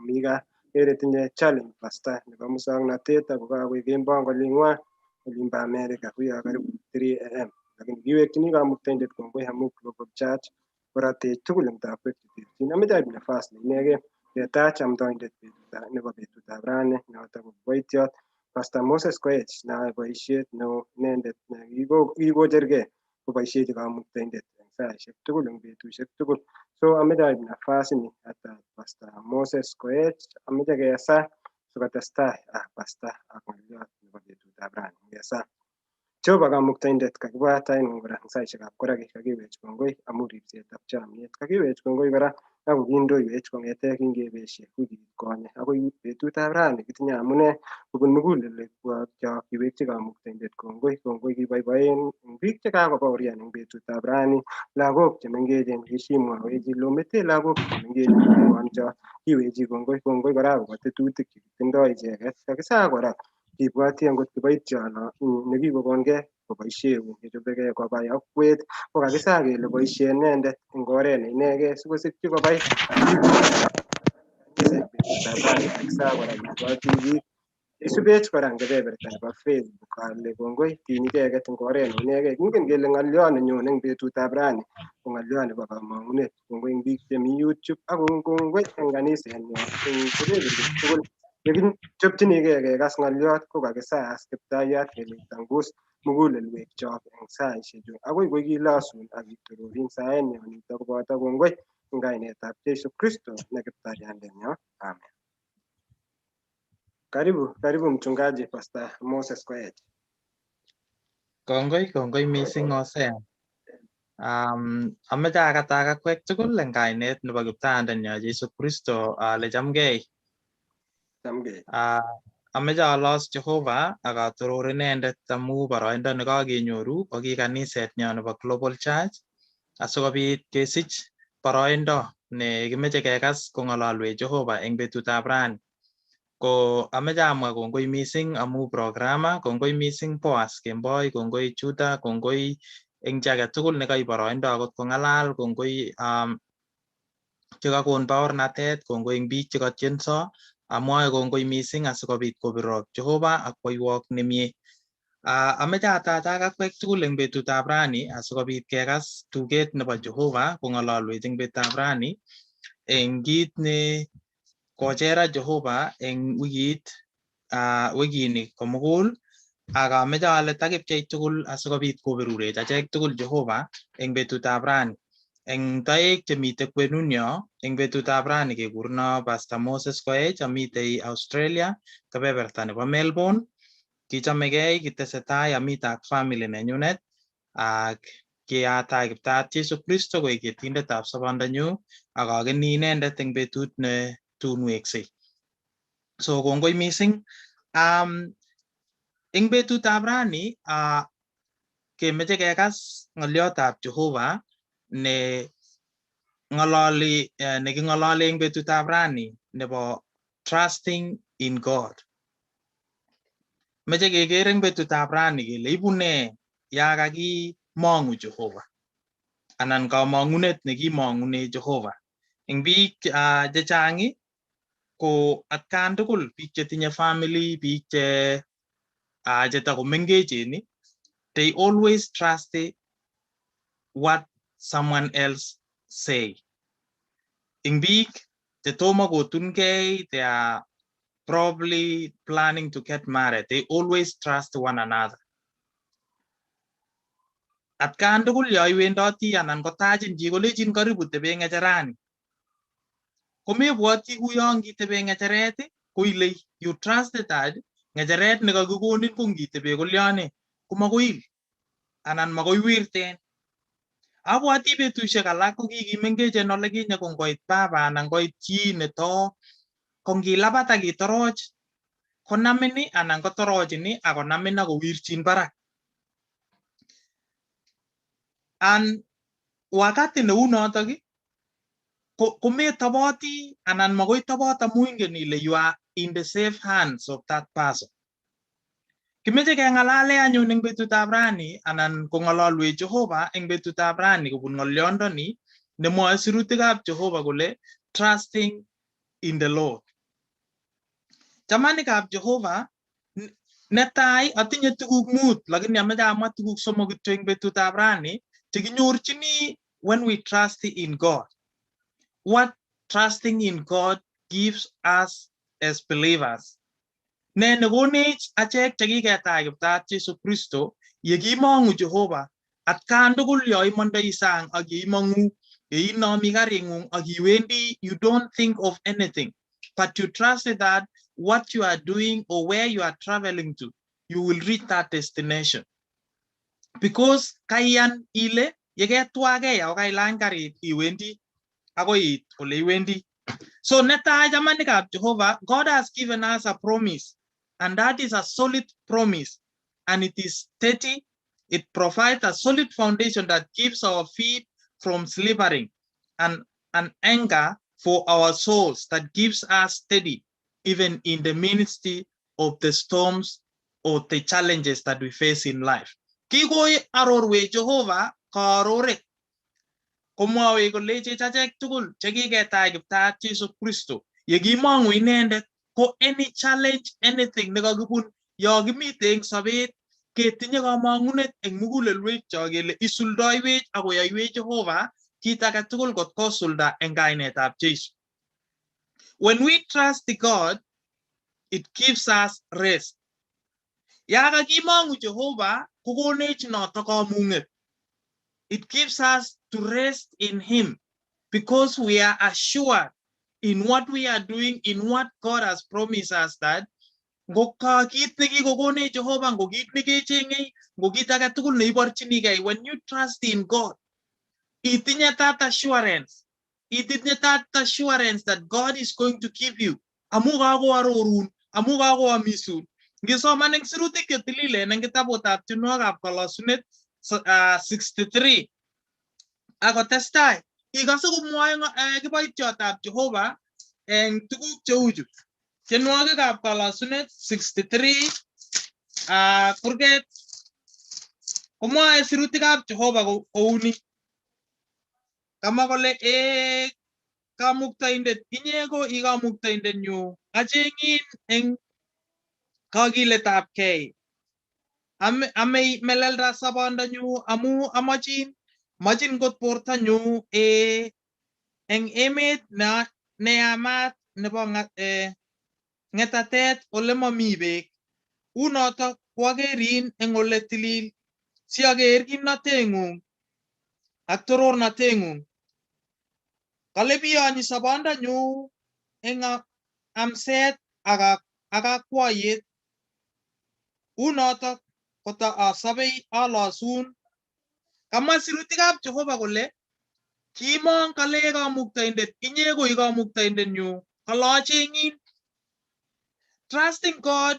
omi gaa. Kere tinye challenge pastor nebo muswoknotet ako kakoik kemboi eng oling'wai olimbo America kuyo karibu 3 am. Lakini kiwekchini Kamuktaindet kongoi amu Global Church koratech tugul eng takwek cheterchin. Ameche aib nafas ne inegei ketach amdoindet nebo betutab rani noto ko kiboitiot Pastor Moses Koech neyoe boisiet neo inendet ne kikochergei koboisiechi Kamuktaindet eng saisiek tugul eng betusiek tugul. So ameche aib nafas ni atach Pastor Moses Koech, ameche kesa sikotestai pastor ak ng'oliot nebo betutab rani. Ngesa. Jehova Kamuktaindet, kakibwa taing'ung kora eng saishekab koraki, kakiwech kongoi amu ripsetab chamiet. Kakiwech kongoi kora ako kindoiwech kong'ete kingebeshe wikit konye akoi betutab rani. Kitinye amune kobun mugulelwekyok kiwekchi Kamuktaindet kongoi. Kongoi kiboiboen eng biik chekakobaorian eng betutab rani. Lagok chemengechen kishimwowech ile omete lagok chemengechen cho kiwechi kongoi. Kongoi kora akobo tetutik chekitindoi icheket. Kakisaa kora kibwoti angot kiboityono nekikokonkei koboisie eun nechobekei kobai akwet ko kakisaa kele boisie inendet eng oret ne inegei sikosikyi kobai betutab rani. Kakisaa kora kibwoti biik isubech kora eng kebeberta nebo Facebook ale kongoi tiny icheket eng oret ne inegei. Kingen kele ng'olyo nenyone eng betutab rani ko ng'olyo nebo kamong'unet. Kongoi eng biik chemi YouTube ak kongoi eng kanisenyo eng kebeberwek tugul yekichopchinigei kekas ng'olyot ko kakisaas Kiptayat kele itangus mugulelwekchok eng saishechu akoi kokilosun ak kitororin saenyo nito koboto kongoi eng kainetab Jesu Kristo ne Kiptaiyandenyo. Amen. Karibu, karibu mchungaji Pastor Moses Koech. Kongoi, kongoi mising Hosea. Ameche akatak akwek tugul eng kainet nebo Kiptayandenyo Jesu Kristo ale chamgei. Chamgei. Ameche alos Jehova ak atoror inendet amu boroindo nekakenyoru ko ki kanisetnyo nebo Global Church asikobit kesich boroindo ne kimeche kekas kong'ololwech Jehova eng betutab rani. Ko ameche amwa kongoi mising amu programa, kongoi mising Boaz Kemboi, kongoi Juda, kongoi eng chi age tugul nekaib boroindo akot kong'alal, kongoi chekakon baornatet, kongoi eng biik chekatienso. Amwoe kongoi mising asikobit kobirok Jehova ak koiwok nemie. Ameche atachak akwek tugul eng betutab rani asikobit kekas tuget nebo Jehova kong'ololwech eng betutab rani eng kit ne kochera Jehova eng wikit wikini komugul ak ameche ale takipchei tugul asikobit koberurech achek tugul Jehova eng betutab rani. Eng toek chemite kwenunyo eng betutab rani kekurno Pastor Moses Koech amitei Australia kebeberta nebo Melbourne. Kichomegei kitesetai amite ak family nenyunet ak kiatai Kiptayat Jesu Kristo koik yetindetab sobondanyu ak akeni inendet eng betut ne tun weksei. So kongoi mising. Eng betutab rani kemeche kekas ng'olyotab Jehova ne ng'ololi neking'ololi eng betutab rani nebo trusting in God. Meche keker eng betutab rani kele ibu nee ya kakimong'u Jehova anan kamong'unet nekimong'une Jehova. Eng biik chechang ko atkan tugul biik chetinye family, biik che chetakomengechen, they always trust what someone else say. Eng biik chetomo kotunkei, they are probably planning to get married. They always trust one another. Atkan tugul yo iwendoti anan kotachin chi kolechin karibu tebe ng'echerani. Komebwoti uyon kitebe ng'echeret ko ile you trust that ng'echeret nekakikonin ko ngitebe kolyone komakoil anan makoiwirten. Abwati betusiek alak ko kikimengechen ole kinye ko ngoit baba anan koit chi neto ko ngilabat ak itoroch konamin anan kotorochin ak konamin ak kowirchin barak. And wakati neunotok kometoboti anan makoi tobot amu ingen ile you are in the safe hands of that person. Kimeche keng'alale anyun eng betutab rani anan kong'ololwech Jehova eng betutab rani kobun ng'olyondoni nemwoe sirutikab Jehova kole trusting in the Lord. Chamanikab Jehova, netai atinye tuguk mut lakini ameche amwa tuguk somok kityo eng betutab rani chekinyorchini when we trust in God. What trusting in God gives us as believers. Ne nekonech achek chekiketai Kiptayat Jesu Kristo yekimong'u Jehova atkan tugul yo imondoi sang ak yeimong'u yeinomi karing'ung ak iwendi, you don't think of anything but you trust that what you are doing or where you are traveling to, you will reach that destination. Because kaiyan ile yeketwagei ako kailany karit iwendi akoi iit ole iwendi. So netai, chamanikab Jehovah, God has given us a promise, and that is a solid promise, and it is steady. It provides a solid foundation that keeps our feet from slippering and an anchor for our souls that gives us steady even in the midst of the storms or the challenges that we face in life. Kikoi arorwech Jehovah karoret komwowech kolechech achek tugul chekiketach Kiptayat Jesu Kristo yekimong'u inendet ko any challenge, anything nekokibun yo kimite eng sobet, ketinye kamong'unet eng mugulelwekchok kele isuldoiwech ak koyoiwech Jehovah kit age tugul kot kosulda eng kainetab Jesu. When we trust God, it gives us rest. Ya kakimong'u Jehovah kokonech noto kamung'et. It gives us to rest in him because we are assured in what we are doing, in what God has promised us, that ngo ka kit nekikokonech Jehovah, ngo kit nekecheng'e, ngo kit age tugul neiborchinigei, when you trust in God, itinye that assurance. Itinye that assurance that God is going to give you. Amu kakoarorun, amu kakoamisun. Ngisoman eng sirutik chetililen eng kitabutab tienwogikab kolosunet 63 akotestai, ikose komwoe kiboityotab Jehovah eng tuguk cheuchu. Tienwogikab kolosunet 63 kurget komwoe sirutikab Jehovah kouni. Kamwa kole, "Ee Kamuktaindet, inye ko i Kamuktaindenyu, acheng'in eng kakiletabkei. Amei melelda sobondanyu amu amochin, mochin kot bortonyu eng emet neyamat nebo ng'etatet ole momi beek. Unotok kwakerin eng ole tilil siaker kimnoteng'ung ak torornoteng'ung. Kale biyonyi sobondanyu eng amset ak akwoyet. Unotok koto asobei alosun." Kamwa sirutikab Jehovah kole kimong kale Kamuktaindet, inye ko i Kamuktaindenyu, kale acheng'in. Trusting God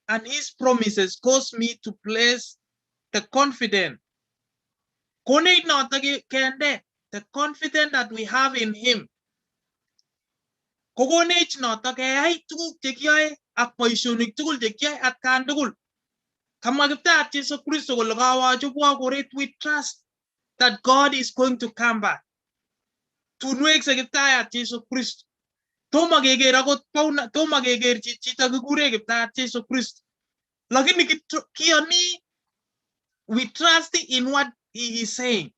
and his promises cause me to place the confidence. Konech notok kende the confidence that we have in him. Kokonech notok keyai tuguk chekiyoe ak boisionik tugul chekiyoe atkan tugul. Kamwa Kiptayat Jesu Kristo kole kawo koret, we trust that God is going to come back. Tun wekse Kiptayat Jesu Kristo. Tomo keker akot pauna, tomo keker chito kikure Kiptayat Jesu Kristo. Lakini kiyoni, we trust in what he is saying.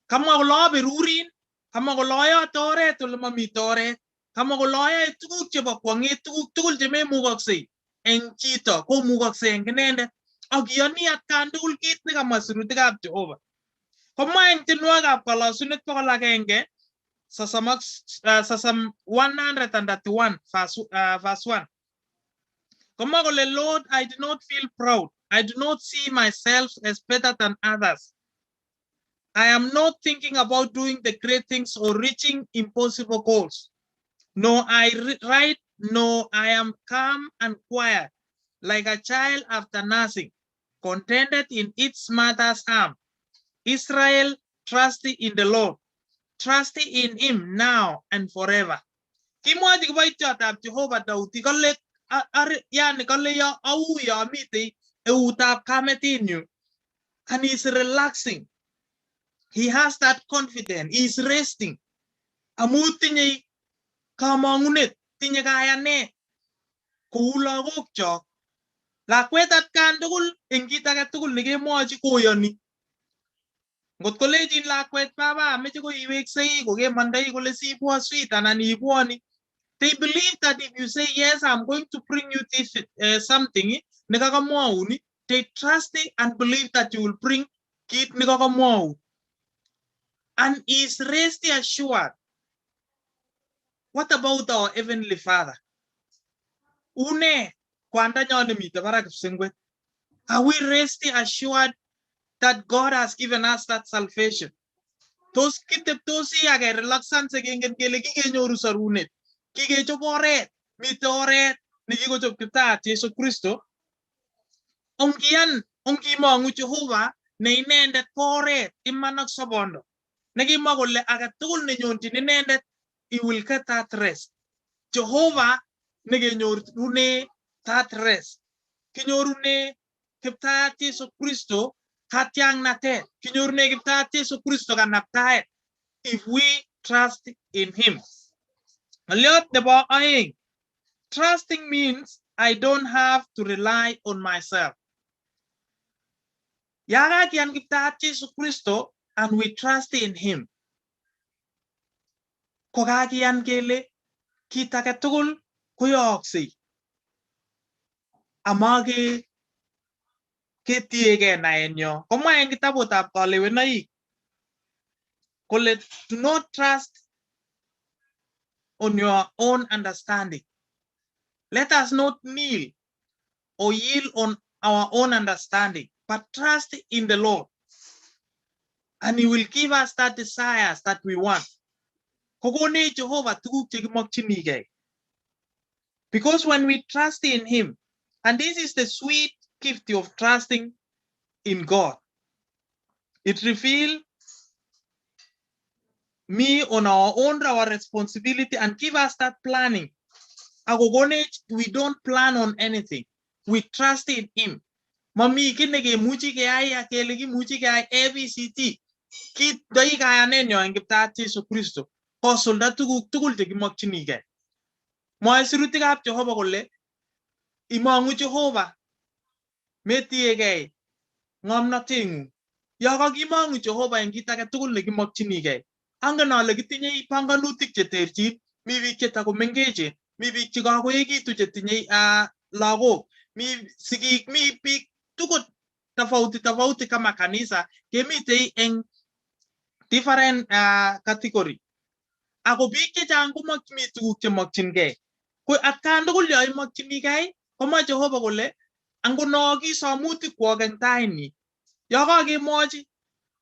Kamwa kole aberurin, kamwa kole ayote oret ole momiten oret, kamwa kole ayoe tuguk chebo kwong'et, tuguk tugul chememukoksei eng chito komukoksei eng inendet. Ak iyoni atkan tugul kit nekamwa sirutikab Jehovah. Komwa eng tienwogikab kolosunet 130 131 verse 1. Komwa kole, "Lord, I do not feel proud. I do not see myself as better than others. I am not thinking about doing the great things or reaching impossible goals. No, I write, no, I am calm and quiet, like a child after nursing, contented in its mother's arm. Israel, trust in the Lord. Trust in him now and forever." Kimwochi kiboityotab Jehovah Daudi kole yani kole yo au yo mitei eutab kametinyu, and he's relaxing. He has that confidence. He's resting. Amu tinye kamong'unet, tinye kayanet kou lagokchok. Lakwet atkan tugul eng kit age tugul nekemwochi koyoni. Ngot kolechin lakwet, "Baba, ameche ko iweksei kokemondoi kole siibwo sweet anan iibwoni." They believe that if you say, "Yes, I'm going to bring you this something," nekakamwoun, they trust it and believe that you will bring kit nekakamwoun. And is rest assured. What about our Heavenly Father? Une kwandanyon nemiten barak kipsengwet. Are we rest assured that God has given us that salvation? Tos kiteptosi ak kerelaxan kengen kele kikenyoru sorunet, kikechop oret, mite oret nekikochop Kiptayat Jesu Kristo. Ongiyan, ongimongu Jehova ne inendet ko oret, iman ak sobondo. Nekimwa kole agetugul nenyonjin inendet, he will get that rest. Jehova nekenyorune that rest. Kinyorune Kiptayat Jesu Kristo katiangnatet. Kinyorune Kiptayat Jesu Kristo kanaptaet if we trust in him. Ng'olyot nebo oeng, trusting means I don't have to rely on myself. Ya kakiyan Kiptayat Jesu Kristo and we trust in him, ko kakiyan kele kit agetugul koyooksei ama ketiegei naenyo. Komwa en kitabutab Kalewenoik kole do not trust on your own understanding. Let us not kneel or yield on our own understanding, but trust in the Lord, and he will give us that desires that we want. Kokonech Jehovah tuguk chekimokyinigei. Because when we trust in him, and this is the sweet gift of trusting in God, it reveals me on our own, our responsibility, and give us that planning. Akokonech, we don't plan on anything. We trust in him. Mami kiy nekemuchi keyai ak kele kimuchi keyai ABCD. Kitindoi kayanenyo en Kiptayat Jesu Kristo kosulda tuguk tugul chekimokyinigei. Mwoe sirutikab Jehova kole imong'u Jehova metiegei ng'omnoteng'ung. Yo kakimong'u Jehova en kit agetugul nekimokyinigei. Angen ale kitinye panganutik cheterchin, mi biik chetakomengechen, mi biik chekakoekitu chetinye lagok, mi sigik, mi biik tugul tofauti tofauti kama kanisa kemitei en different category. Ako biik chechang komi tuguk chemokyingei. Ko atkan tugul yo imokyinigei komwa Jehova kole angono kisomutikwok en tainyi. Yo kakemwochi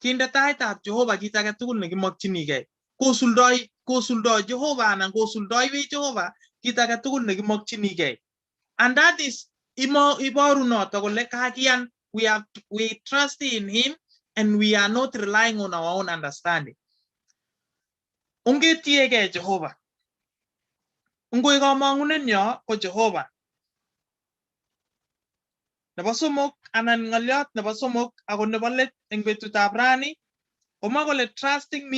kinde taitab Jehova kit agetugul nekimokyinigei. Kosuldoi Jehova anan kosuldoiwech Jehova kit agetugul nekimokyinigei. And that is iboru noto kole kakiyan, we trust in him and we are not relying on our own understanding. Ongetiegei Jehova. Ngoik kamong'unenyo ko Jehova. Nebo somok anan ng'olyot nebo somok ako nebo let eng betutab rani komwa kole trusting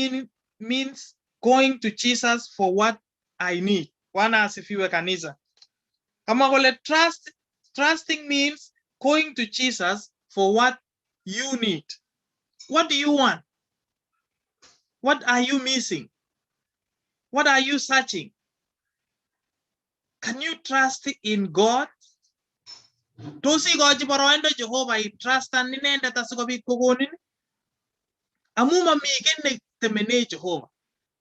means going to Jesus for what I need. Bwana asifiwe kanisa. Kamwa kole trusting means going to Jesus for what you need. What do you want? What are you missing? What are you searching? Can you trust in God? Tos ikochi boroindo Jehova itrustan inendet asikobit kokonin? Amu mami kiy netemene Jehova.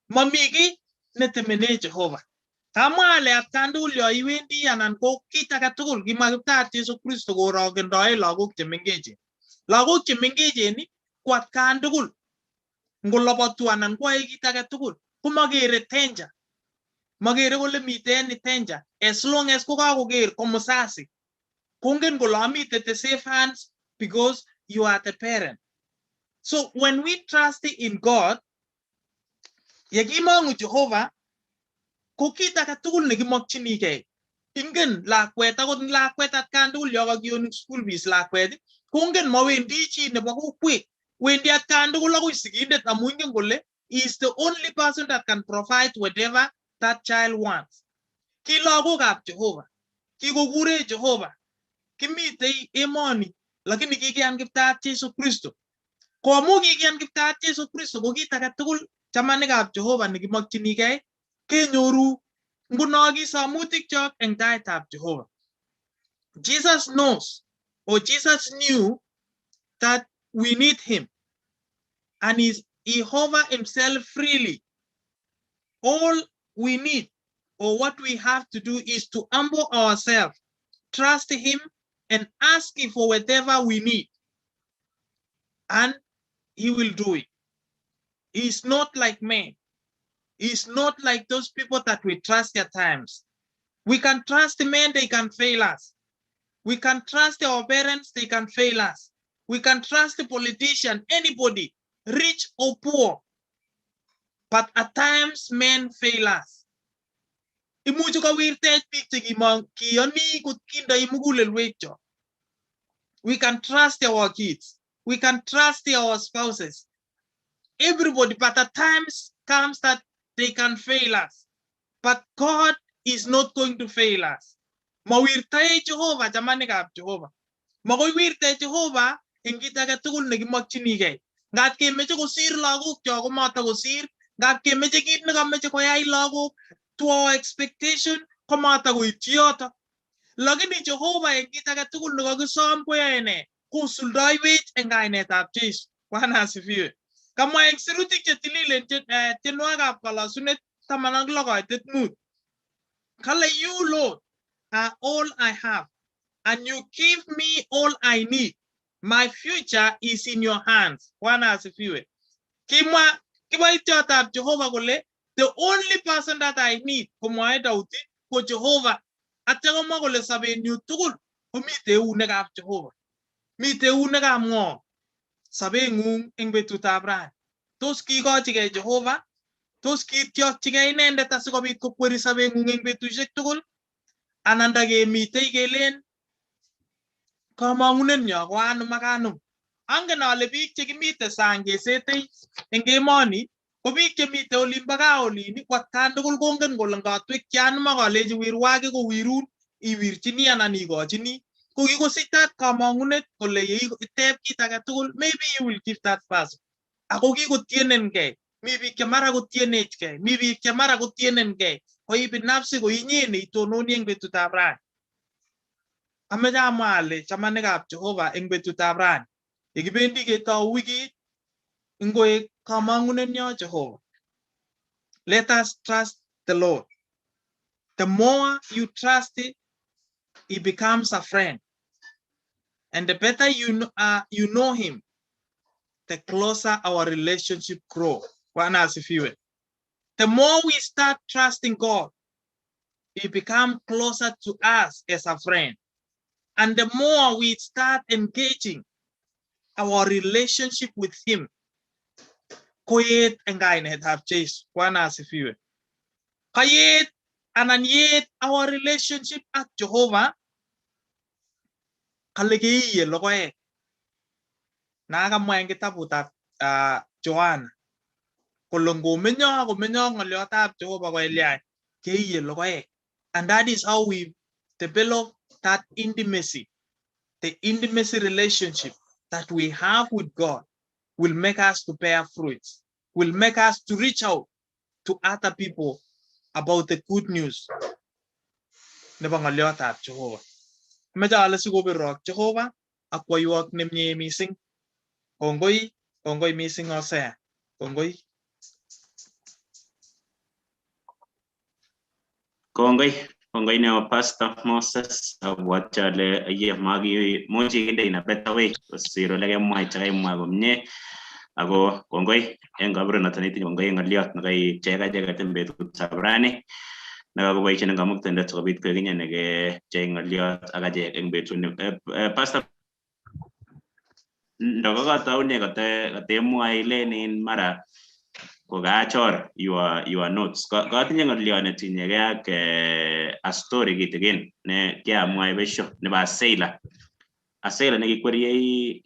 Mami kiy netemene Jehova. Kamwa ale atkan tugul yo iwendi anan ko kit agetugul kimwa Kiptayat Jesu Kristo korokendoen lagok chemengechen. Lagok chemengechen ko atkan tugul ngolobotu anan koyoe kit agetugul komokere danger. Mokere kole miten any danger as long as kokakoker ko mzazi. Kongen kole amite the safe hands because you are the parent. So when we trust in God, yekimong'u Jehova ko kit agetugul nekimokyinigei. Ingen lakwet, akot lakwet atkan tugul yo kakion school fees lakwet, kongen mowendi chi nebo kokwet. Wendi atkan tugul akoi sigindet amu ingen kole he is the only person that can provide whatever that child wants. Ki lagokab Jehova, kikokurech Jehova, kimitei emoni, lakini kikiyan Kiptayat Jesu Kristo. Ko amu kikiyan Kiptayat Jesu Kristo ko kit agetugul chamanikab Jehova nekimokyinigei kenyoru nguno kisomutikchok eng taitab Jehova. Jesus knows, or Jesus knew that we need him, and he offered himself freely. All we need, or what we have to do, is to humble ourselves, trust him, and ask him for whatever we need. And he will do it. He's not like men. He's not like those people that we trust at times. We can trust men, they can fail us. We can trust our parents, they can fail us. We can trust the politician, anybody, rich or poor. But at times, men fail us. Imuchi kowirtech biik chekiyoni kot kindoi mugulelwekchok. We can trust our kids. We can trust our spouses. Everybody, but at times comes that they can fail us. But God is not going to fail us. Mawirtae Jehovah, chamanikab Jehovah. Makoi wirtech Jehovah eng kit age tugul nekimokchinigei. Ngat kemeche kosir lagokchok komatokosir, ngat kemeche kit nekameche koyai lagok to our expectation komatakoityi yoto. Lakini Jehovah eng kit age tugul nekakisom koyoe ne? Kosuldoiwech eng kainetab Jesu. Bwana asifiwe. Kamwa eng sirutik chetililen tienwogikab kolosunet 16 koitet 5. Kale, "You, Lord, are all I have, and you give me all I need. My future is in your hands." Bwana asifiwe. Kimwa kiboityotab Jehovah kole, "The only person that I need," komwoe Daudi, ko Jehovah. Atya komwa kole sobenyu tugul komite eunekab Jehovah. Mite eunekab ng'o? Sobeng'ung eng betutab rani. Tos kikochigei Jehovah? Tos kityokchigei inendet asikobit kokweri sobeng'ung eng betusiek tugul? Anan ndakemitei kelen kamong'unenyo ko anum ak anum. Angen ale biik chekimite sang kesetei eng emoni ko biik chemite olimbo gaa olin ko atkan tugul kongen kole ngatwekyi anum ak alechi wirwaki kowirun iwirchini anan ikochini. Ko kikosich that kamong'unet kole yeiteb kit age tugul, maybe you will give that person. Ako kikotienengei. Mi biik che mara kotienechgei, mi biik che mara kotienengei. Koi binafsi ko inye neitononi eng betutab rani. Ameche amwa ale chamanikab Jehovah eng betutab rani. Yekibendi ketou wikit, ngoek kamong'unenyo Jehovah. Let us trust the Lord. The more you trust it, he becomes a friend. And the better you know him, the closer our relationship grow. Bwana asifiwe. The more we start trusting God, he becomes closer to us as a friend. And the more we start engaging our relationship with him, koet eng kainetab Jesu. Bwana asifiwe. Kayet anan yet our relationship ak Jehovah, kale keiye logoek. Na kamwa eng kitabutab Johanna kole ngomenyo akomenyo ng'olyotab Jehovah koelyan keiye logoek. And that is how we develop that intimacy. The intimacy relationship that we have with God will make us to bear fruits, will make us to reach out to other people about the good news nebo ng'olyotab Jehovah. Ameche ale sikobirok Jehovah ak kwoiwok nemie mising. Kongoi, kongoi mising Hosea. Kongoi. Kongoi, kongoi neo, Pastor Moses. Abwati ale ye makimuchi kinde in a better way kosir ole kemwaita, kaimwa komie. Ako kongoi eng kaburunoto netinye, kongoi eng ng'oliot nekaipchei ak acheket eng betutab rani nekakoboisien eng kamuktaindet sikobit koek inye nekepchei ng'oliot ak achek eng betuni. Pastor, ndokokataune katemwoe ilen in mara kokachor your notes. Katinye ng'oliot netinyegei ak a story kitikin ne kiamwae besho nebo a sailor. A sailor nekikweriei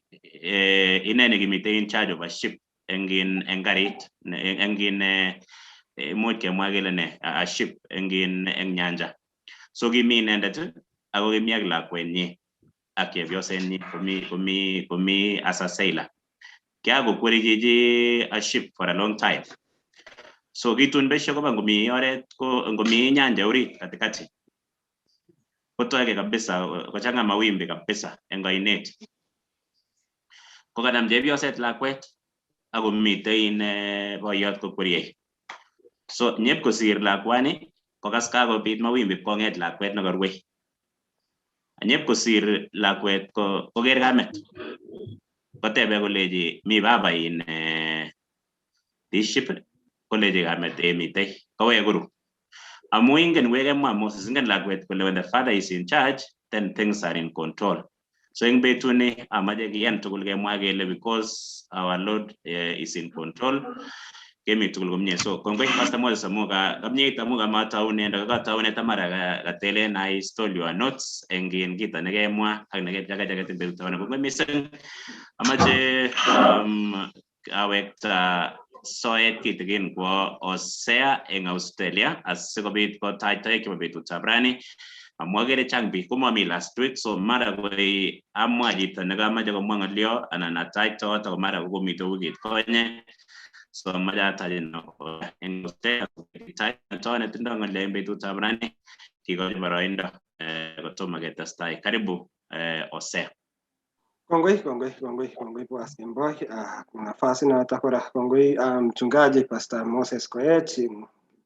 ine nekimitei in charge of a ship eng in eng karit eng in imuch kemwa kele ne a ship eng in eng nyanja. So kimi inendet ako kimi ak lakwenyi ak chepyosenyi komi as a sailor. Kiakokweri chichi a ship for a long time. So kitun besho koba ngomi oret ko ngomi nyanja orit katikati. Kotoeke kabisa kochanga mawimbi kabisa eng oinet. Kokanam chepyoset lakwet akomitei ine boiyot kokweriei. So nyep kosir lakwani kokas kakobit mawimbi kong'et lakwet nekarue. Anyep kosir lakwet ko koker kamet. Kotebe koleji mi baba in this ship koleji kamet mitei kowek koru. Amu ingen wekemwa Moses, ingen lakwet kole when the father is in charge, then things are in control. So eng betuni amache kiyan tugul kemwa kele because our Lord is in control, kemi tugul komie. So kongoi Pastor Moses amu ka kamieit amu kamataune ndo kakataune tamara katelen I stole your notes eng in kito nekemwa ak nekechakachaket eng betut. Kongoi missing. Amache awekta soet kitikin kwo Osea eng Australia asikobit kotach toek chebo betutab rani amu akere chang biik komami last week, so mara koi amwa chito nekamache komwa ng'olio anan atach toot ako mara kokomite wikit konye, so amache atach eng Australia to netindo ng'olio eng betutab rani kikochi boroindo kotomo ketestai. Karibu Osea. Kongoi, kongoi, kongoi, kongoi Boaz Kemboi. Nafasi noto kora kongoi mchungaji Pastor Moses Koech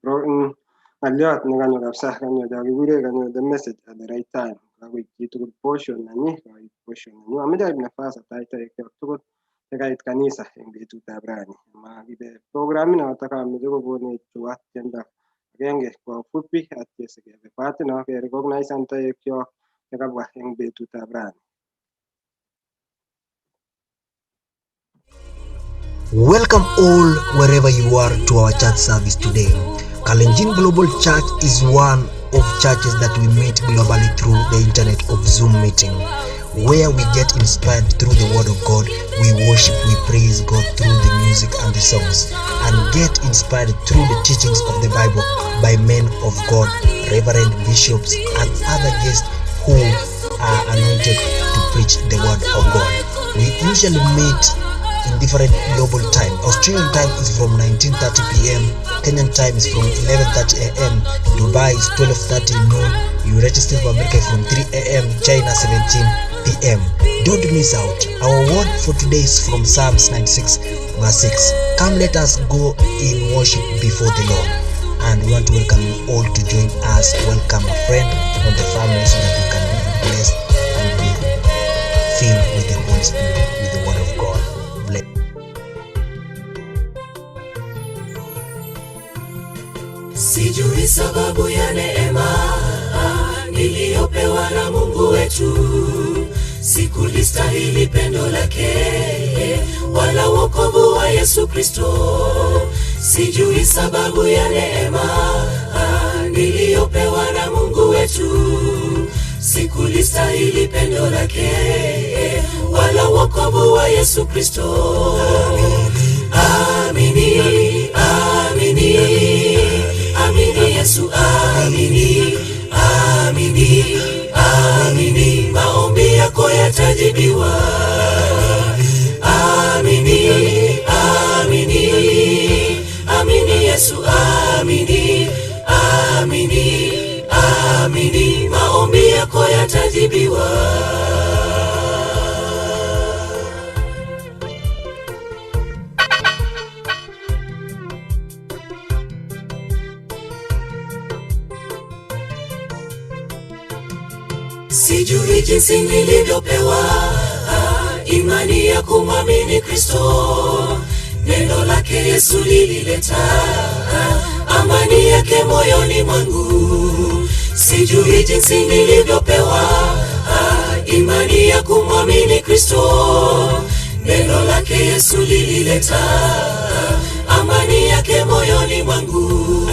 ng'oliot nekanyo kabisa, kanyo cho kikure kanyo the message at the right time. Kakoib chitugul portion nanyi, kakoib portion nanyu. Ameche aib nafas atach toekyok tugul chekait kanisa eng betutab rani. Makibe programit noto kameche kokonech chua tiendo agenge kwa ufupi atya sikebe party no kerecognisan toekyok chekabwa eng betutab rani. Welcome all wherever you are to our church service today. Kalenjin Global Church is one of churches that we meet globally through the internet of Zoom meeting, where we get inspired through the word of God, we worship, we praise God through the music and the songs, and get inspired through the teachings of the Bible by men of God, reverend bishops, and other guests who are anointed to preach the word of God. We usually meet in different global time. Australian time is from 19:30 p.m., Kenyan time is from 11:30 a.m., Dubai is 12:30 noon, United States of America from 3 a.m., China 17 p.m. Don't miss out. Our word for today is from Psalms 96 verse 6. Come, let us go in worship before the Lord. And we want to welcome you all to join us. Welcome a friend from the family so that you can be blessed and be filled with the Holy Spirit, with the word of God. Bless. Sijui sababu ya neema niliyopewa na Mungu wetu, sikulistahili pendo lake wala wokovu wa Yesu Kristo. Sijui sababu ya neema niliyopewa na Mungu wetu, sikulistahili pendo lake wala wokovu wa Yesu Kristo. Amini, amini, amini Yesu, amini, amini, amini, maombi yako yatajibiwa. Amini, amini, amini Yesu, amini, amini, amini, maombi yako yatajibiwa. Sijui jinsi nilivyopewa imani ya kumwamini Kristo. Neno lake Yesu lilileta amani yake moyoni mwangu. Sijui jinsi nilivyopewa imani ya kumwamini Kristo. Neno lake Yesu lilileta amani yake moyoni mwangu.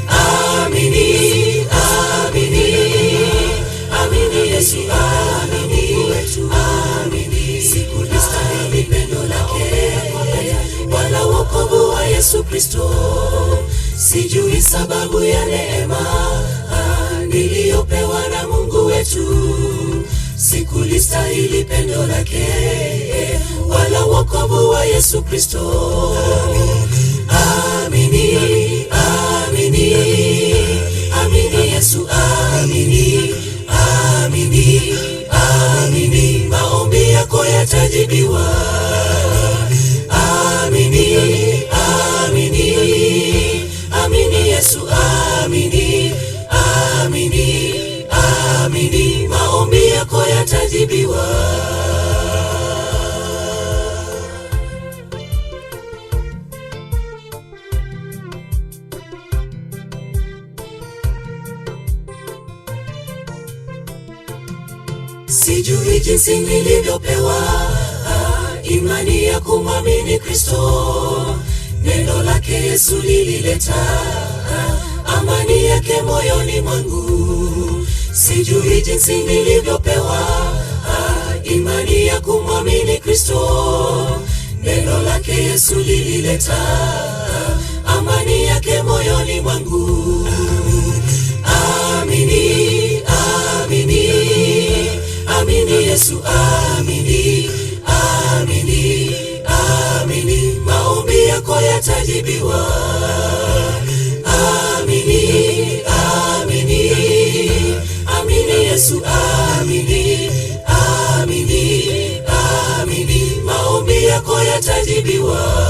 Amini, amini, amini Yesu, amini, amini. Sikulistahili pendo lake wala wokovu wa Yesu Kristo. Sijui sababu ya neema niliyopewa na Mungu wetu. Sikulistahili pendo lake wala wokovu wa Yesu Kristo. Amini, amini, amini Yesu, amini, amini, amini, maombi yako yatajibiwa. Amini, amini, amini Yesu, amini, amini, amini, maombi yako yatajibiwa. Sijui jinsi nilivyopewa imani ya kumwamini Kristo. Neno lake Yesu lilileta amani yake moyoni mwangu. Sijui jinsi nilivyopewa imani ya kumwamini Kristo. Neno lake Yesu lilileta amani yake moyoni mwangu. Amini, amini, amini Yesu, amini, amini, amini, maombi yako yatajibiwa. Amini, amini, amini Yesu, amini, amini, amini, maombi yako yatajibiwa.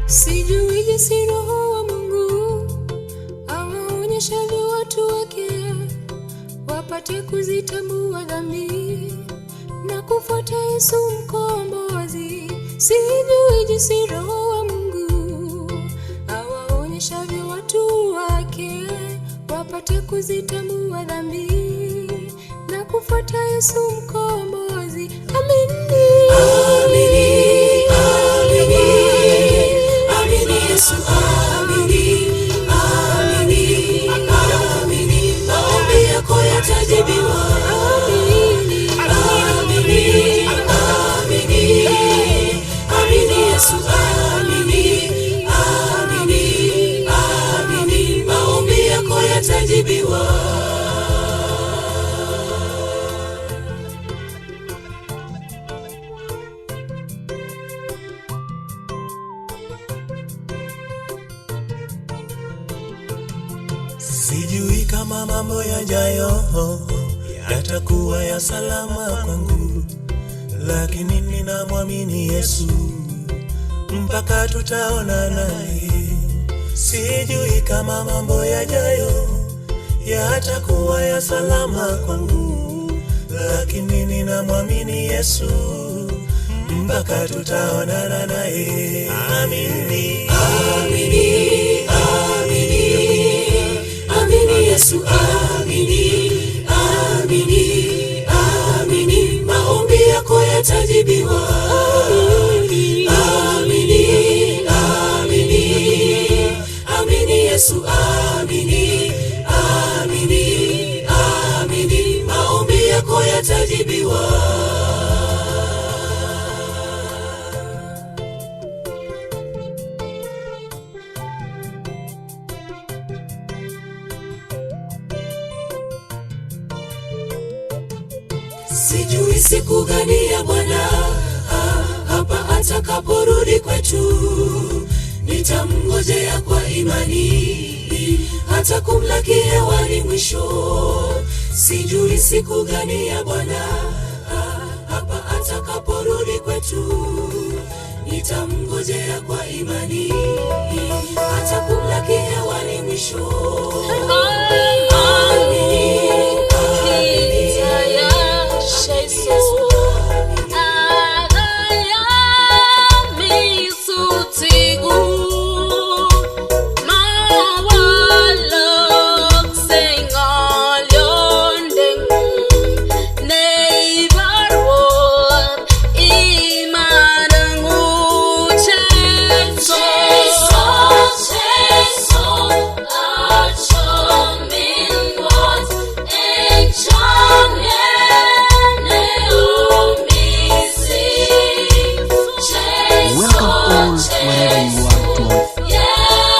Sijui jinsi Roho wa Mungu awaonyeshavyo watu wake wapate kuzitambua dhambi na kufuata Yesu mkombozi. Sijui jinsi Roho wa Mungu awaonyeshavyo watu wake wapate kuzitambua dhambi na kufuata Yesu mkombozi. Amini, amini, amini, amini Yesu, amini, amini, amini, maombi yako yatajibiwa. Amini, amini, amini Yesu, amini, amini, amini, maombi yako yatajibiwa. Sijui kama mambo yajayo yatakuwa ya salama kwangu, lakini ninamwamini Yesu mpaka tutaona naye. Sijui kama mambo yajayo yatakuwa ya salama kwangu, lakini ninamwamini Yesu mpaka tutaonana naye. Amini, amini, amini, amini Yesu, amini, amini, amini, maombi yako yatajibiwa. Amini, amini, amini Yesu, amini, amini, amini, maombi yako yatajibiwa. Sijui siku gani ya Bwana hapa atakaporudi kwetu, nitamngojea kwa imani hata kumlaki hewani mwisho. Sijui siku gani ya Bwana hapa atakaporudi kwetu, nitamngojea kwa imani hata kumlaki hewani mwisho. Amini, amini, Welcome all wherever you are to our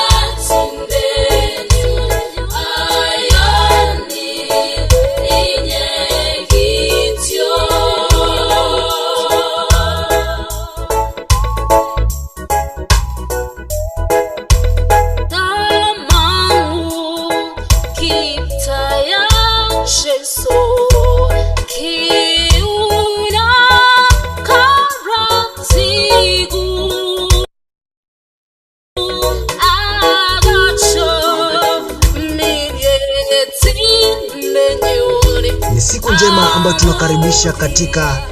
Ni siku njema ambayo tunakaribisha katika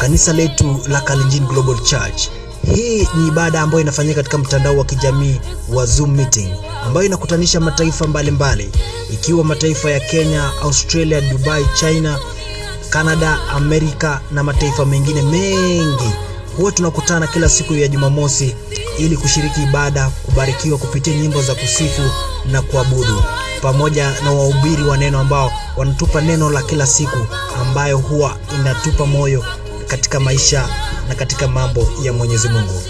kanisa letu la Kalenjin Global Church. Hii ni ibada ambayo inafanyika katika mtandao wa kijamii wa Zoom meeting ambayo inakutanisha mataifa mbalimbali ikiwa mataifa ya Kenya, Australia, Dubai, China, Canada, Amerika na mataifa mengine mengi. Huwa tunakutana kila siku ya Jumamosi ili kushiriki ibada, kubarikiwa kupitia nyimbo za kusifu na kuabudu, pamoja na wahubiri wa neno ambao wanatupa neno la kila siku ambayo huwa inatupa moyo katika maisha na katika mambo ya Mwenyezi Mungu.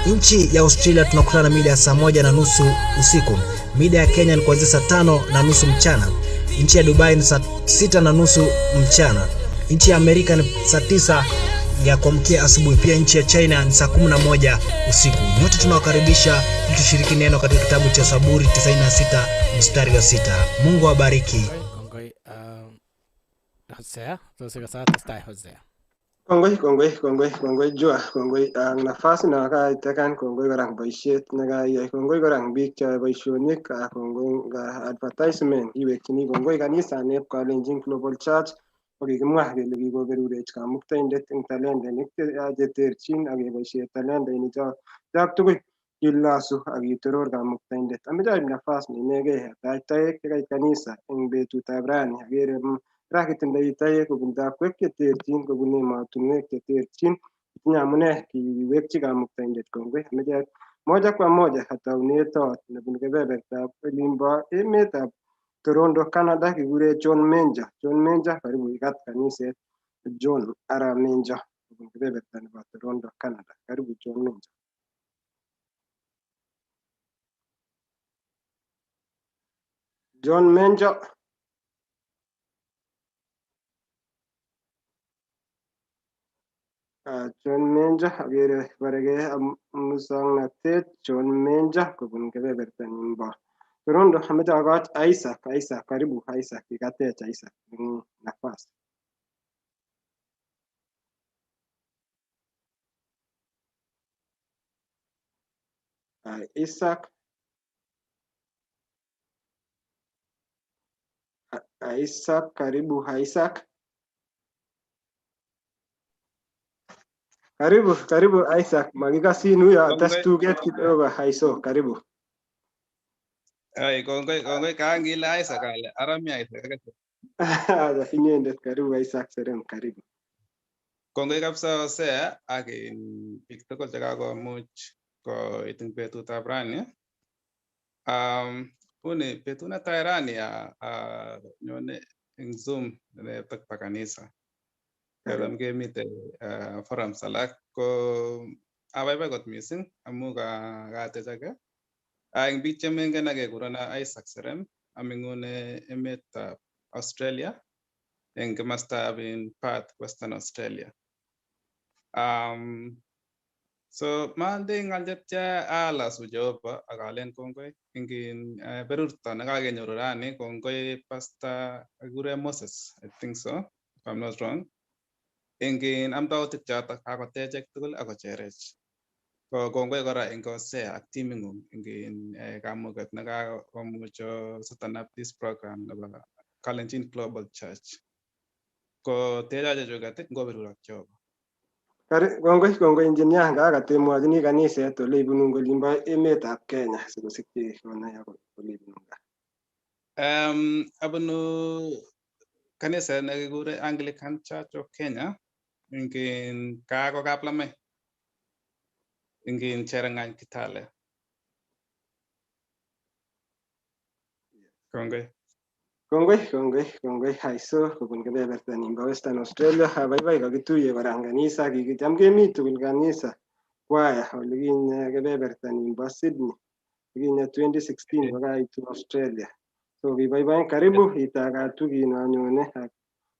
Nchi ya Australia tunakutana mida ya 1:30 usiku. Mida ya Kenya ni kuanzia 5:30 mchana. Nchi ya Dubai ni 6:30 mchana. Nchi ya Amerika ni 9:00 ya kuamkia asubuhi. Pia nchi ya China ni 11:00 usiku. Nyote tunawakaribisha ili tushiriki neno katika kitabu cha Zaburi 96 mstari wa 6. Mungu awabariki. Kongoi Hosea, tos ikasat testai Hosea. Kongoi, kongoi, kongoi, kongoi Jua, kongoi ang nafas nakaitekan, kongoi kora ang boisiet nekaiyai, kongoi kora ang biik cheyoe boisionik, ak kongoi nga advertisement kiwekchini kongoi kanisanep Kalenjin Global Church ko kikimwa kele kikoberurech kamuktaindet eng talendenik cheterchin ak keboisie talendainik chok tugul kilosu ak kitoror kamuktaindet. Ameche aib nafas ne inegei atach toek chekait kanisa eng betutab rani. Akere ra kitindoi toek kobun takwek cheterchin kobun emotinwek cheterchin. Itinye amune kiwekchi kamuktaindet kongoi. Ameche moja kwa moja ataune tot nebunu kebebertab olimbo emetab Toronto, Canada, kikure John Menja. John Menja, karibu ikat kaniset. John Ara Menja kobun kebeberta nebo Toronto, Canada. Karibu John Menja. John Menja. John Menja, akere bareke muswoknotet John Menja kobun kebeberta nimbo Toronto. Ameche akoch Isaac. Isaac, karibu Isaac, ikatech Isaac eng nafas. Isaac, Isaac, karibu Isaac. Karibu, karibu Isaac. Makikasin uyo, tes Kongoi. tuget kidogo Aiso, karibu. Ai, kongoi, kongoi, kaangile Isaac ale arami Isaac akase. Acha inyendet, karibu Isaac Serem, karibu. Kongoi kabisa Hosea ak in biik tugul chekakomuch koit eng betutab rani. Uni betut netai rani nyone eng Zoom netok pa kanisa. Karibu. Kotam kemite forums alak ko abaibai kot mising amu katechake. Eng biik chemengen kekurena Isaac Serem aming'une emetab Australia eng komostab in Perth, Western Australia. So mande ngal chetya alasu Jehova ak alen kongoi eng berurto nekakenyoru rani. Kongoi Pastor kikure Moses, I think so, if I'm not wrong, eng amdautik chotok kakotechek tugul akocherech. Ko kongoi kora eng Hosea ak timing'ung eng kamuket nekakomuch setan up this program nebo Kalenjin Global Church. Ko techo chechuket ngoberurok Jehova. Kongoi, kongoi engineer, ngakatemwochini kaniset ole ibunu eng olimbo emetab Kenya sikosikyi konai ako ole ibunu. Abunu kaniset nekikure Anglican Church of Kenya eng kaa ko Kaplamai eng Cherangany, Kitale. Kongoi. Kongoi, kongoi, kongoi Aiso kobun kebeberta nimbo Western Australia. Abaibai kakituye kora eng kanisa, kikicham kemi tugul kanisa kwaya olikinye kebeberta nimbo Sydney olikinye 2016 kokaitu Australia. So kiboiboen, karibu itakat wikino anyone ak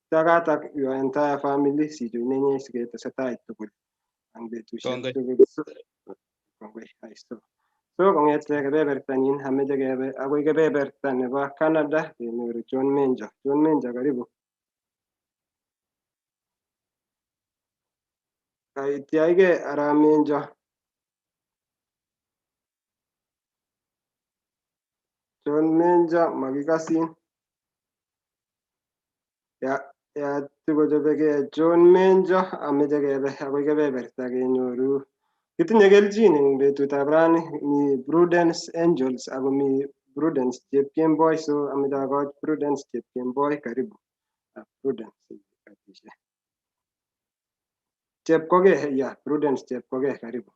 itakat ak your entire family sijoinenye siketesetai tugul ang betusiek Kongoi. Tugul. Kongoi Aiso. So kong'ete kebebertanyin ameche kebe akoi kebeberta nebo Canada kenyoru John Menja. John Menja, karibu. Kaityaike arap Menja. John Menja, makikasin. Ya, Tukochobekee John Menjo ameche kebe akoi kebeberta kenyoru. Kitinye kelchin eng betutab rani, mi Prudence Angels ako mi Prudence Chepkemboi, so ameche akoch Prudence Chepkemboi, karibu. Prudence ikatishe. Chepkogee, ya Prudence Chepkogee, karibu.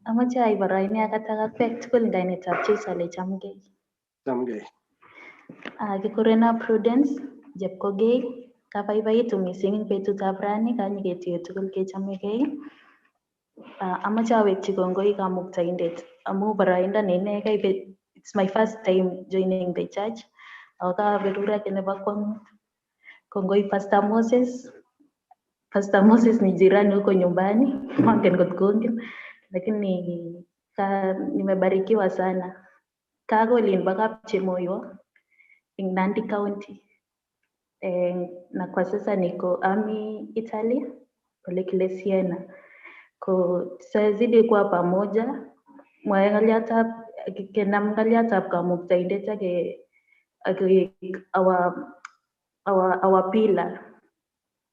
Amoche aib boroini akatak bek tugul eng kainetab Jesu ale chamgei. Chamgei. Kikureno Prudence Jepkogei. Kabaibaitu mising eng betutab rani kanyiketuye tugul kechamegei. Amoche awekchi kongoi kamuktaindet amu boroindo ne inegei. It's my first time joining the church. Ako kaberurake nebo kwongut. Kongoi Pastor Moses. Pastor Moses ni jirani huko nyumbani, mangen kot kongen, lakini nimebarikiwa sana. Kako olinbo Kapchemoiwo eng Nandi County. Na kwa sasa niko Ami Italy, ole kile Siena. Ko tutazidi kuwa pamoja, mwae ng'alyotab kenam ng'alyotab kamuktaindet ak our pillar.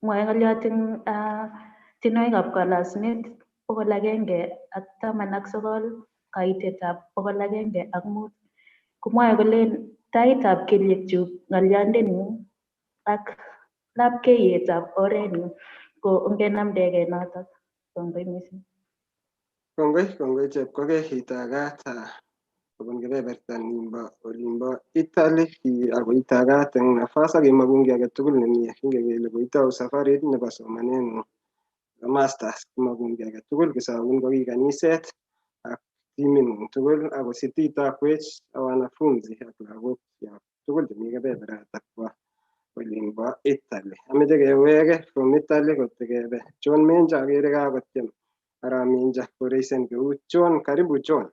Mwae ng'olyot eng tienwogikab kalasunet 119 kaitetab 105 komwae kole taitab kelyekchuk ng'olyondengung ak lapkeiyetab orengung ko ongenamdegei notok. Kongoi mising. Kongoi, kongoi Chepkogei, itagat kobun kebeberta nimbo olimbo Italy ako itagat eng nafas ak kemakun kiy agetugul nemie. Kingen kele koitou safarit nebo somanengung nebo masters komakun kiy agetugul kisoun ko ki kaniset ak timingung tugul ako sititakwech wanafunzi ak lagok tugul chemi kebeberatak bo olimbo Italy. Ameche keweke from Italy kotikebe John Menja akere kakotyem Ara Menja koreisen keut. John, karibu John.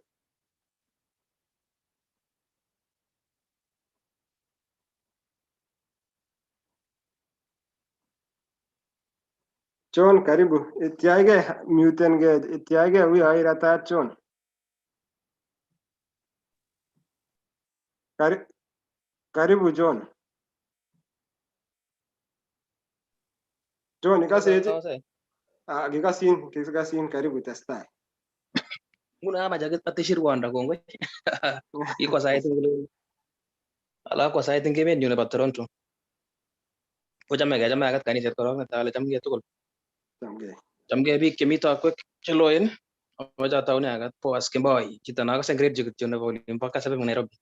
John, karibu. Ityaige, muten ge, ityaige uyo iratat John. Karibu John. John, ikasech? Kikasin, kikasin, karibu testai. Nguno amach ateshi rwondo kongoi. Kikwo sait ala kwa sait eng emetnyu nebo Toronto. Kochamegei, chame akat kaniset korok netai ale chamgei tugul. Chamgei. Chamgei biik chemito akwek cheloen. Amache ataune akat Boaz Kemboi, chito neakase eng radio kityo nebo olimbo Kass FM Nairobi.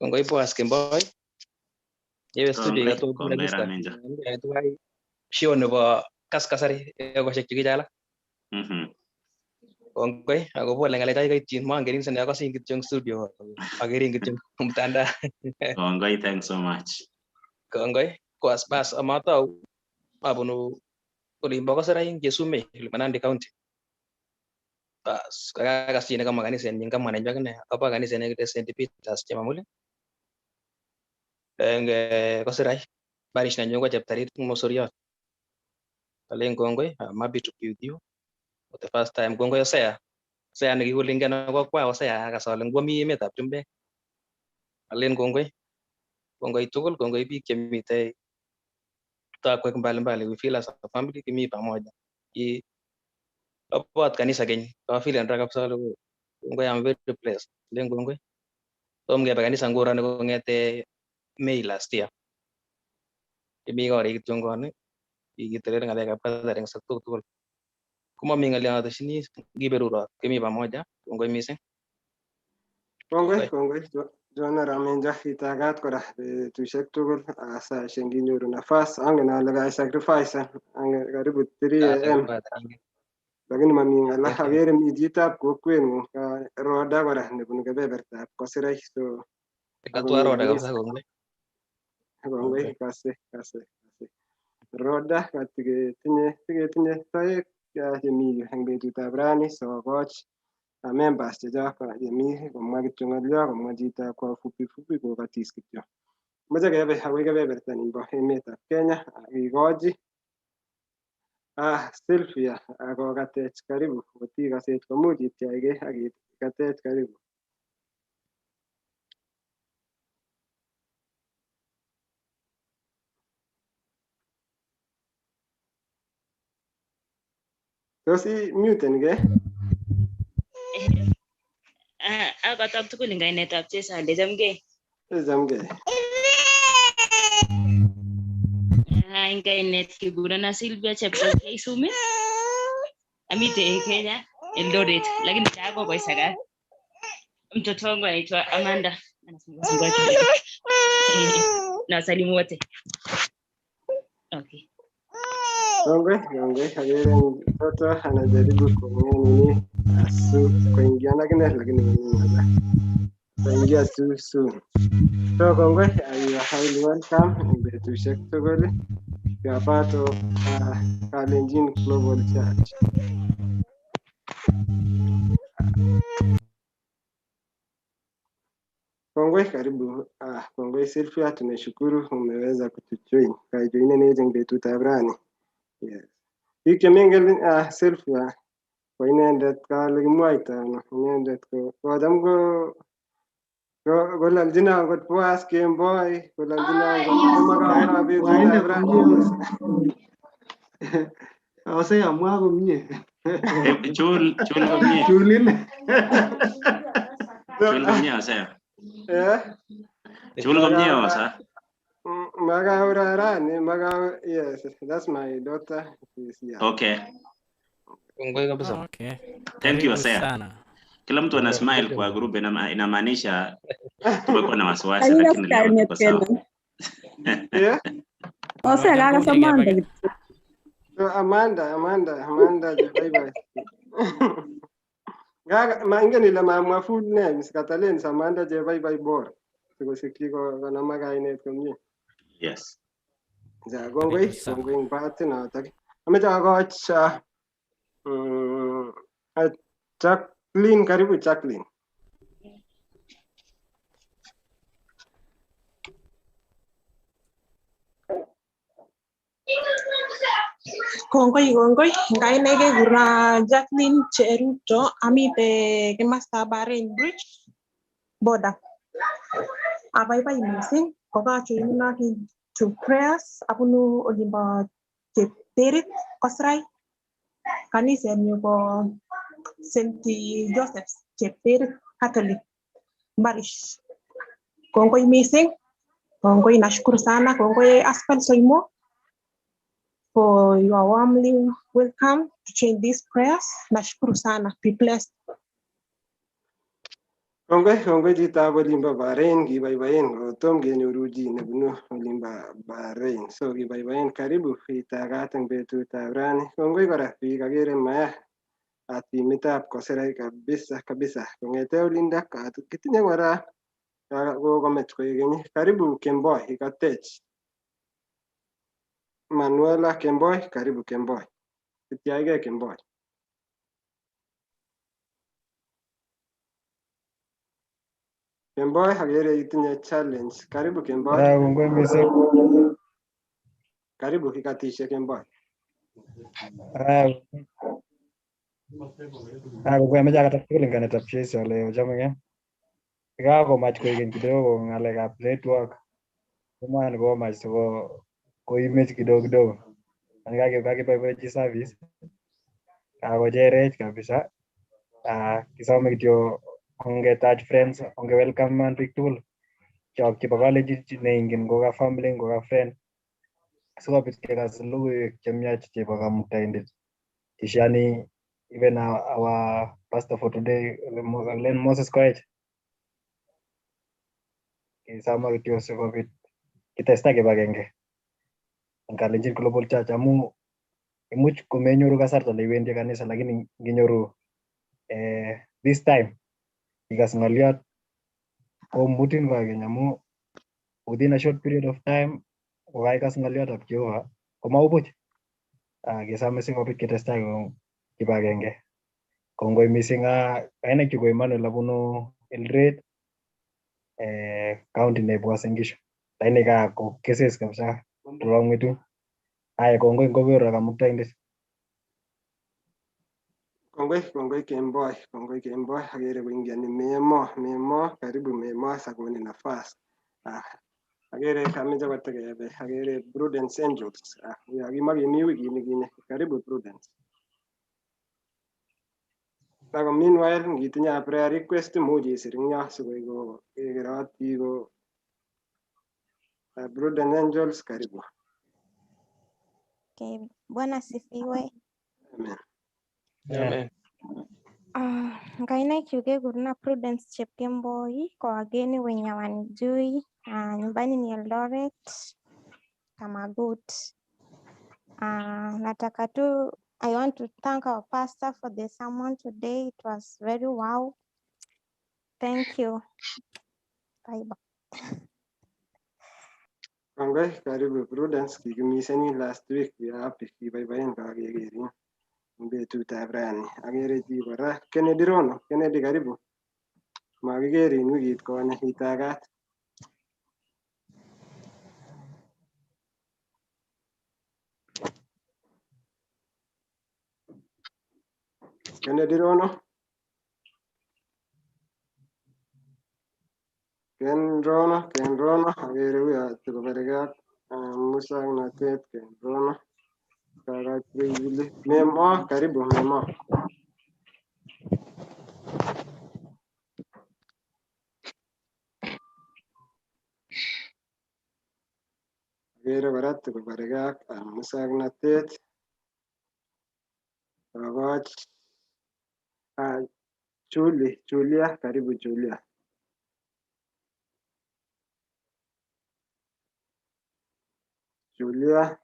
Kongoi Boaz Kemboi. Yewe studio Kongoi, kongoi Menja. Show nebo Kass Kasari ekosiek chukichalak. Kongoi ako pole ng'alek kaityin mangen inse akasin kityo eng studio akerin kityo mtandao. Kongoi, thanks so much. Kongoi ko bas amatau abunu olimbo Kosirai eng Chesumei olimbo Nandi County. Bas kakakas chi nekamwa kanisenyin kamwa nenyu akine aba kaniset nekile St. Peters Chemamuli eng Kosirai. Parish nenyu ko Cheptarit Mosoriot. Alen kongoi, I'm happy to be with you for the first time. Kongoi Hosea. Hosea nekikulingen kokwa Hosea akas ale ngwomi emetab chumbek. Alen kongoi. Kongoi tugul, kongoi biik chemitei takwek mbalimbali. We feel as a family, kimi pamoja. Abwat kanisa keny, kafilen ra kabisa ale kongoi, I'm very blessed. Alen kongoi. Tom kebe kanisa nguroni kong'ete May last year. Kimi korik kityo ngoni, kikitelel ng'alekab gathering ak tuguk tugul. Komami ng'alyo ateshini, kiberurot, kimi pamoja. Kongoi mising. Kongoi, kongoi John Aramenja, itagat kora betusiek tugul saisiek nginyoru nafas. Angen ale kai sacrifice angen karibu 3 am lakini mami ng'ala. Akere mi chitab kokwengung Roda kora nebunu kebebertab Kosirai, so Katua Roda kabisa kongoi. Kongoi, kase kase kase Roda tiketinye toek chemi yu eng betutab rani sokoch members chechok chemi komwa kityo ng'olyo komwa chito kwa fupi fupi kokatis kityo. Moche kebe akoi kebeberta nimbo emetab Kenya akikochi Sylvia akokatech karibu kotikasech komuch ityaige ak ikatech karibu. Tos i muten ke? Akotok tugul eng kainetab Jesu ale chamgei. Chamgei. Eng kainet kikurena Sylvia Chepkosgei Sumi. Amite Kenya, Eldoret, lakini chako kwa Isaka. Mtoto wangu anaitwa Amanda. Anasumbua kidogo. Na wasalimu wote. Okay. Kongwe, kongwe, agere mtoto anajaribu kuongea nini asu kuingia lakini lakini ataingia tu soon. So kongwe, you are highly welcome eng betusiek tugul. You are part of Kalenjin Global Church. Kongwe, karibu. Kongwe Sylvia, tumeshukuru umeweza kutujoin. Kaijoinenech eng betutab rani. Yes. Biik chemengen Sylvia ko inendet kale kimwoito ano inendet ko kocham ko kolalchino akot Boaz kemboi kolalchino akot betutab rani. Hosea mwa komie. Chul chul komie. Chulin. Chul komie Hosea. Eh? Chul komie Hosea. Magaura rani, Magau, yes, that's my daughter. She's here. Okay. Kongoi kabisa. Okay. Thank you Karibu Hosea. sana. Kila mtu ana smile kwa group inamaanisha tumekuwa na wasiwasi Haina lakini leo skynet tuko sawa. tena. Yeah. Hosea Ngoja kaka kuja Samantha kebake. kityo. So Amanda, Amanda, Amanda, bye bye. Gaga, maingen ile mamwa full names, katalen Samantha chebaibai bor. Sikosikyi konama kainet komie. Yes. Ja, kongoi, Karibu sana. kongoi eng bahati notok. Ameche akoch Jacqueline, karibu Jacqueline. Kongoi kongoi, kainai kekura Jacqueline Cheruto, amite komostab Bahrain Bridge border. Abaibai mising kokachoinunok to prayers abunu olimbo Chepterit Kosrai. Kanisenyu ko St. Joseph's Chepterit Catholic Parish. Kongoi mising, kongoi nashukuru sana, kongoi Aspel Soimo for your warmly welcome to change these prayers. Nashukuru sana. Be blessed. Kongoi, kongoi chitab olimbo Bahrain, kibaibaen kotom kenyoru chi nebunu olimbo Bahrain. So kibaibaen, karibu itagat eng betutab rani. Kongoi kora biik akere maya timitab Kosirai kabisa kabisa. Kong'ete olindak kitinye kora kokomech koek keny. Karibu Kemboi, ikatech. Manuela Kemboi, karibu Kemboi. Ityaige Kemboi. Kemboi, akere itinye challenge. Karibu Kemboi. Kongoi mising. Karibu ikatishe Kemboi. Kongoi ameche akatak tugul eng kainetab Jesu ale ochomegei. Kakomach koek keny kidogo ng'alekab network. Komani komach siko koimech kidogo kidogo. Ani kakiboiboichi service. Kakocherech kabisa. Kisome kityo ongetach friends, onge welcome biik tugul. Chok chebo kalenjin neingen koka family, koka friend. Sikobit kekas logoiwek chemiach chebo Kamuktaindet. Ishani even our pastor for today, Len Moses Koech. Kisama kityo sikobit kitesta kibagenge eng Kalenjin Global Church amu imuch komenyoru kasarta neiwendi kanisa lakini nginyoru this time ikas ng'oliot komutin koekeny amu within a short period of time kokaikas ng'oliotab Jehova komaubuch. Kesame sikobit ketestai kibagenge. Kongoi mising. Kainak chu ko Emmanuel abunu Eldoret, county nebo Uasin Gishu. Lakini ka ko keses kabisa tulong'itu. Aya kongoi ngobero Kamuktaindet. Kongoi, kongoi Kemboi, kongoi Kemboi, akere koingiani Memo, Memo, karibu Memo, sakoni nafas. Akere kameche kotekebe, akere Prudence Angels. Ya kimakimi wikini kinye. Karibu Prudence. Ako meanwhile ngitinye a prayer request imuch isir eng yo sikoi ko kekerot biik ko Prudent Angels karibu. Okay, Bwana asifiwe. Amen. Amen. Ngaina kekurena Prudence Chepkemboi kwa wageni wenye hawanijui. Nyumbani ni Eldoret Kamagut. Nataka tu I want to thank our pastor for the sermon today. It was very wow. Thank you. Bye bye. Kongoi, karibu Prudence, kikimiseni last week, we are happy, kiboiboen kakekerin eng betutab rani. Akere chi kora, Kennedy Rono, Kennedy karibu. Makikerin wikit konye, itagat. Kennedy Rono. Ken Rono, Ken Rono, akere uyo tikobareke ak muswoknotet Ken Rono. Kakach Wili. Memo, karibu Memo. Akere kora tikobareke ak muswoknotet. Kokoch Julie, Julia, karibu Julia. Julia.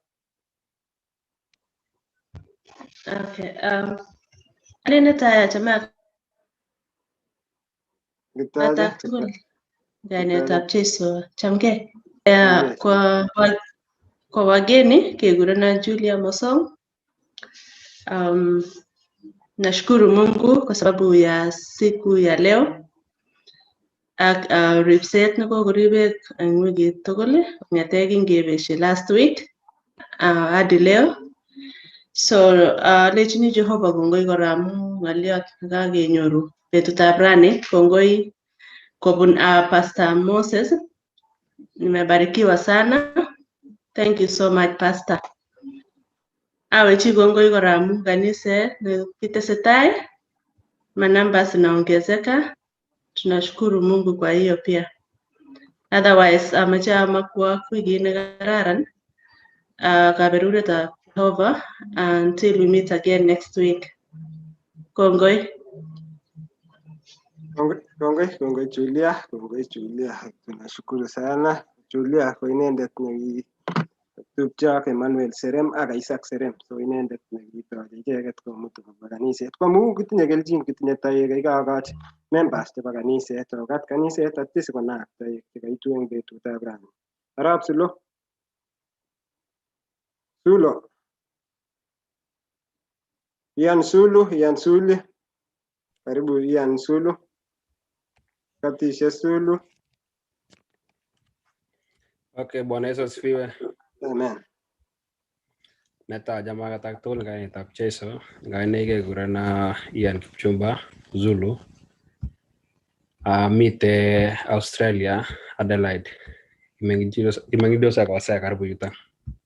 Okay. Alen netai achame Kitaje, katak tugul kainetab Jesu. Chamgei. Kongoi. Kwa wageni kekurena Julia Mosong. Nashukuru Mungu kwa sababu ya siku ya leo ak ripset nekokoribech eng wikit tugul kong'ete kingebeshe last week hadi leo. So alechini Jehova kongoi kora amu ng'oliot nekakenyoru betutab rani. Kongoi kobun Pastor Moses. Nimebarikiwa sana. Thank you so much Pastor. Awechi kongoi kora amu kaniset nekitesetai manamba zinaongezeka. Tunashukuru Mungu kwa hiyo pia. Otherwise amache amakwak wikit nekararan kaberuretab Jehova until we meet again next week. Kongoi. Kongoi, kongoi Julia, kongoi Julia. Tunashukuru sana. Julia ko inendet nekitupcho ak Emmanuel Serem ak Isaac Serem. So inendet nekitoche icheket komutu kobwa kaniset. Ko amu kitinye kelchin, kitinye toek yekakoch members chebo kaniset. Okat kaniset atya sikonaak toek chekaitu eng betutab rani. Arap Sulo. Sulo. Ian Sulu, Ian Suli. Karibu Ian Sulu. Katisha Sulu. Okay, Bwana Yesu asifiwe. Amen. Netai achame akatak tugul kainetab Jesu. Kainaik kekurena Ian Kipchumba Zulu. Mite Australia, Adelaide. Kimeng'indos ak Hosea karibu yuton.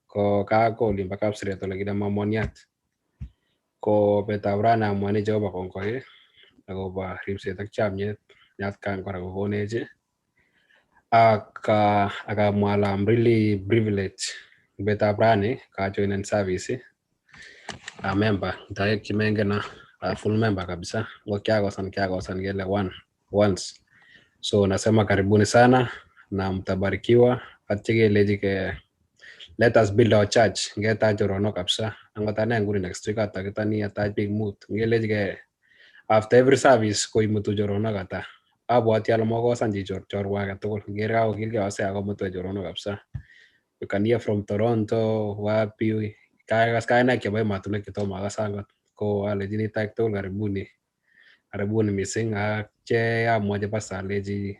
Ko kaa ko olimbo Kapseret ole kile Mamoniat. Ko betab rani amwani Jehova kongoi akobo ripset ak chamiet atkan kora kokonech ak akamwa ale I'm really privileged betab rani kajoinen service a member taek kimengena a full member kabisa ngo kiakosan kiakosan kele one once, so nasema karibuni sana na mtabarikiwa. Atya kelechi ke let us build our church ngetach choronok kabisa angot ane nguni next week atakitani atach biik mut ngelechi ke after every service koimutu choronok ata abwati ale mokosan chi chorwa age tugul ngere kakokilgei Hosea komutwech choronok kabisa. You can hear from Toronto wapi kakas kainaik chebo emotinwek chetomo akas angot ko alechini taek tugul karibuni karibuni missing ak che amwochi pastor alechi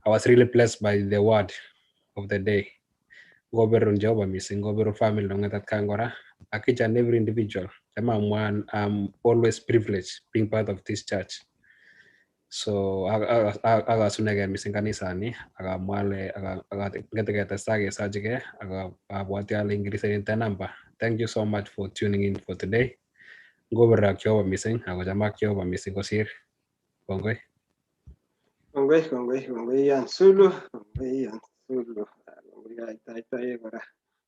I was really blessed by the word of the day. Ngoberun Jehova missing, ngoberun family nong'et atkan kora ak each and every individual. Cham amwa I'm always privileged being part of this church. So akasunegei missing kanisani akamwa ale ngeteketestai kesachigei ak abwati ale increase the number. Thank you so much for tuning in for today. Ngoberok Jehova mising akochamak Jehova mising kosir. Kongoi. Kongoi, kongoi, kongoi Ian Sulu, kongoi Ian Sulu. Kongoi kaitoi kora.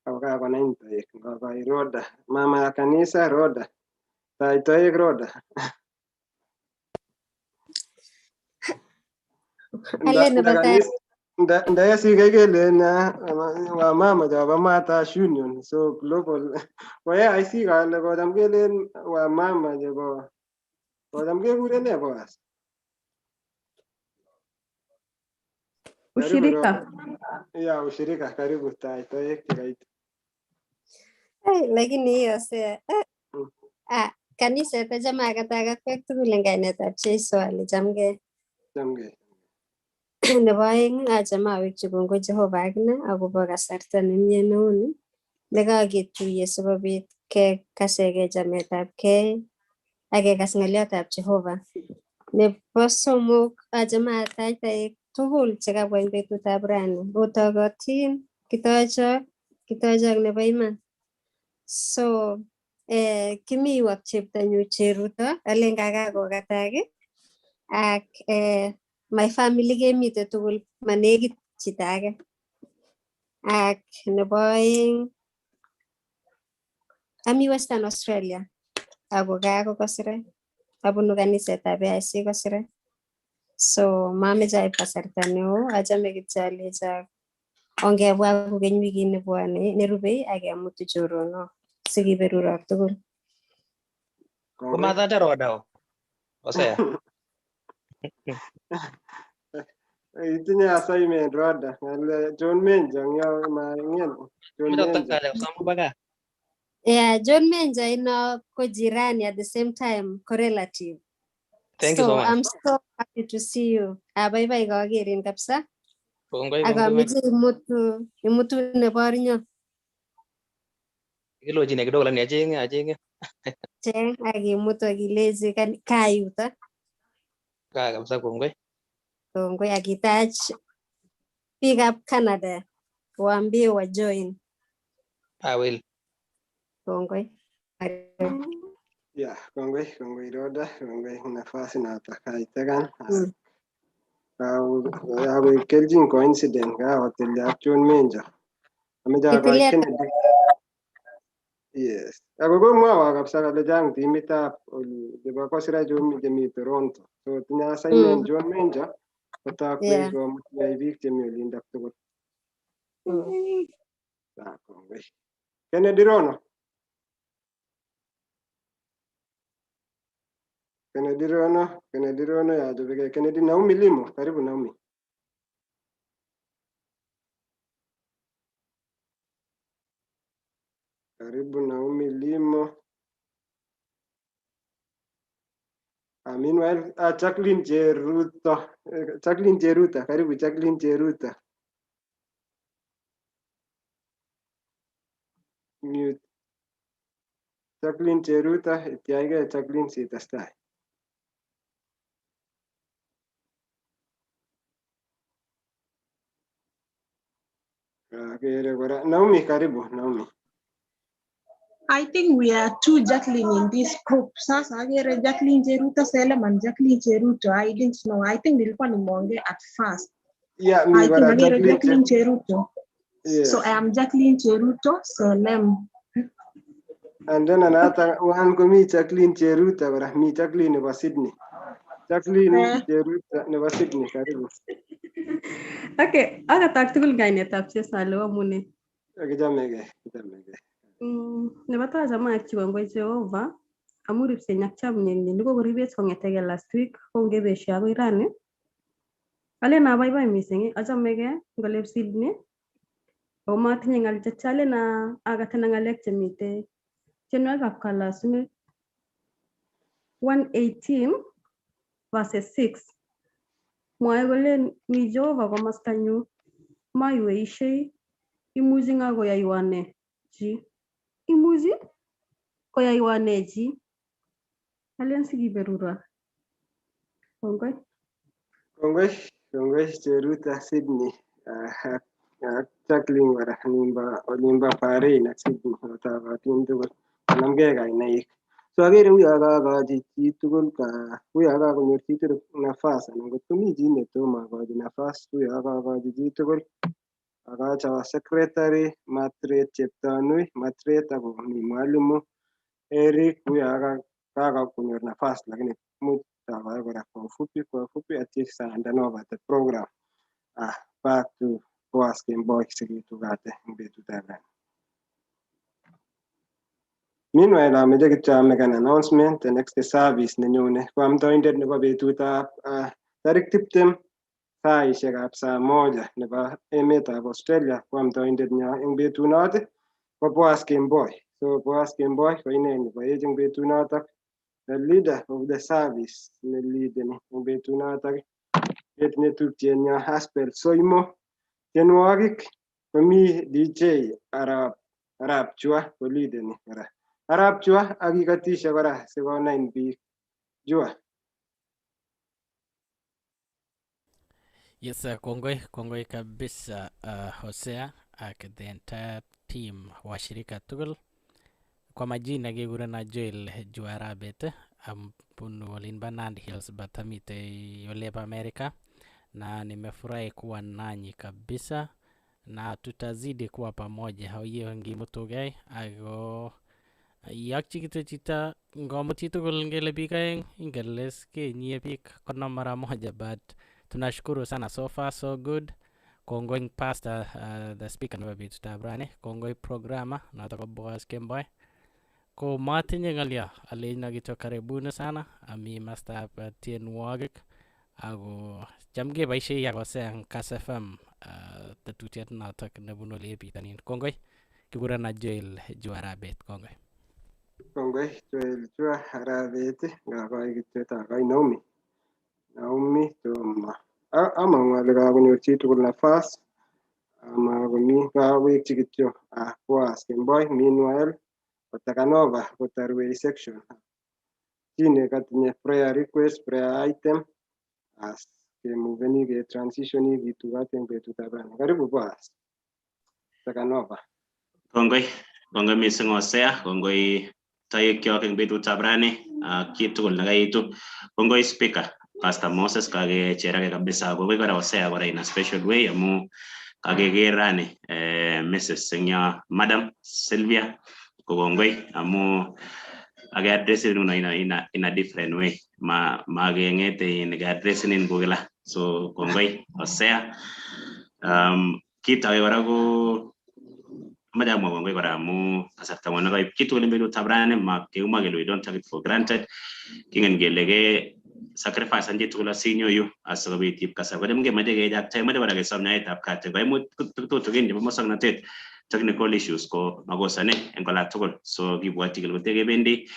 Ako kakonai toek ngokoi Roda, mama ya kanisa Roda. Taitoek Roda. Alen nebo tai Nda sikei kelen wamama chobo Matash Union so global ko AIC kole kocham kelen wamama chebo kocham kekuren nee Boaz? Karibu Ushirika. Roda. Ya ushirika, karibu taitoek chekait. Ai, lakini hiyo se kaniset achame akatak akwek tugul eng kainetab Jeiso ale chamgei. Chamgei. Nebo aeng achame awekchi kongoi Jehova akine akobo kasarta nemie neuni nekaketuiye sikobit kekasegei chametabgei ak kekas ng'oliotab Jehova. Nebo somok achame atach toek tugul chekabwa eng betutab rani. Otogotin, kitochok, kitochok nebo iman. So kimi yu ak cheptonyu Cheruto, alen kakakokatak ak my family kemite tugul manekit chito age. Ak nebo aeng ami Western Australia ako gaa ko Kosiret. Abunu kanisetab AIC Kosiret. So mameche aib kasarta neo, achame kityo alechok ongebwa kokeny wikit nebwone nerubei ak kemutu choronok sikiberurok tugul. Komatande Roda o. Hosea. Itinye assignment Roda. Ngale John Menjo ngyo maingen. John Mito Menjo. takale kosom baka. Yeah, John Menjo ino ko jirani at the same time ko relative. Thank you so So much. I'm so happy to see you. Abaibai koakerin kabisa. Kongoi Ak kongoi. ameche imutu nebornyo Kilochine kidogo lakini achenge achenge. cheng ak imutu ak ilechi kaa yuto. Kaa kabisa kongoi. Kongoi ak itach biikab Canada waambie wa join. I will. Kongoi. Ya, kongoi, kongoi Roda, kongoi nafasi notok kaitekan. Kakoib kelchin coincident kakotilya ak John Menjo. Ameche akoi Itilet Kennedy. Yes. Ako komwowo kabisa kole chang timitab oli chebo Kosiret chemi Toronto. So tinye assignment John Menjo kotakwech komutwech biik chemi olindok tugul. Kongoi. Kennedy Rono. Kennedy Rono, Kennedy Rono yachobekei. Kennedy Naomi Limo, karibu Naomi. Karibu Naomi Limo. Meanwhile, Jacqueline Jeruto. Jacqueline Jeruta, karibu Jacqueline Jeruta. Mute. Jacqueline Jeruta, ityaigei Jacqueline sitestai. Akere kora. Naomi, karibu Naomi. I think we are two Jacqueline in this group. Sasa agere Jacqueline Jeruto Selem and Jacqueline Jeruto. I didn't know. I think nilikuwa nimeongea at first. Yeah, mi I think kora agere Jacqueline Jacqueline Cheruto. Yes. So I am Jacqueline Cheruto Selem. And then another one komi Jacqueline Cheruta kora, mi Jacqueline nebo Sydney. Jacqueline Cheruta nebo Sydney, karibu. Okay, akatak tugul kainetab Jesu ale amune. Kichamegei, kichamegei. Nebo tai achame awekchi kongoi Jehova amu ripsenyi ak chamnyenyi nekokoribech kong'etegei last week kongebeshe akoi rani. Alen abaibai mising, achamegei ngolep Sydney ako matinye ng'al chechang, alen akatena ng'alek chemite tienwogikab kalasunet 118 verses 6 mwae kole mi Jehova komostanyu maiweishei imuchi ng'a koyoiwon ne chi imuchi koyoiwon ne chi alen sikiberuro kongoi. Kongoi, kongoi Cheruta Sydney ak Jacqueline kora olimbo Bahrain ak Sydney otokotin tugul konamgei kainaik. So akere uyo kakochi chitugul ka uyo kakonyor chitugul nafas anan ngot komi chi netomo akochi nafas uyo kakochi chitugul akochi our secretary Matret Cheptanui Matret ako mi mwalimu Eric uyo kakonyor nafas lakini much akoi kora kwa ufupi ati hand over the program back to Boaz Kemboi sikitugate eng betutab rani. Meanwhile, ameche kityo amake an announcement, the next service nenyone ko amdoindet nebo betutab tarik 20 saishekab saa moja nebo emetab Australia ko amdoindet nyo eng betunot ko Boaz Kemboi. So Boaz Kemboi ko ine neboech eng betunotok, the leader of the service ne leadeni eng betunotok ketinye tupchenyo Aspel Soimo. Tienwogik komi DJ Arap Chua ko leadeni kora. Arap Chua ak ikotishe kora sikonain biik Jua. Yes, kongoi, kongoi kabisa Hosea ak the entire team washirika tugul. Kwa majina kekurena Joel Juarabet, abunu olin ba Nandi Hills but amite olep America, na nimefurahi kuwa nanyi kabisa na tutazidi kuwa pamoja. Oye ngimutugei ako iyokchi kityo chito ngomut chitugul ngele biik aeng ingele kenyie biik 50 mara moja, but tunashukuru sana, so far so good. Kongoi pastor the speaker nebo betutab rani, kongoi programmer noto ko Boaz Kemboi. Ko matinye ng'olyo, alechino kityo karibuni sana. Ami mastab tienwogik ako cham keboisiei ak Hosea eng Kass FM tetutiet notok nebunu ole bitonin. Kongoi, kikurena Joel Juarabet. Kongoi. Kongoi Joel Jua Arabet, ngakoi kityo takoi Naomi. Naomi Toma. Amang'u ale kakonyor chitugul nafas ama komi kawekchi kityo Boaz Kemboi. Meanwhile, Otakanova kotarwei section. Chi nekatinye prayer request, prayer item as kemuveni ke transitioni kitugat eng betutab rani. Karibu Boaz. Otakanova. Kongoi, kongoi mising Hosea, kongoi toekyok eng betutab rani ak chitugul nekaitu. Kongoi speaker Pastor Moses kakecherake kabisa. Kongoi kora Hosea kora in a special way amu kakeker rani Mrs. eng yo Madam Sylvia ko kongoi amu ake addressing nguno in a different way ma makengete in ke addressing ko kila. So kongoi Hosea. Kit age kora ko amache amwa kongoi kora amu kasarta ng'o nekaib chitugul eng betutab rani ma kemwa kele we don't take it for granted. Kingen kele ke sacrifice an chitugul asinyo yu asikobit ib kasarta. Kocham kemoche kechakta imoche kora kesom nyoetab kat koimut tutukin chebo muswoknotet technical issues ko makosane eng ola tugul. So kibwoti kele kote kebendi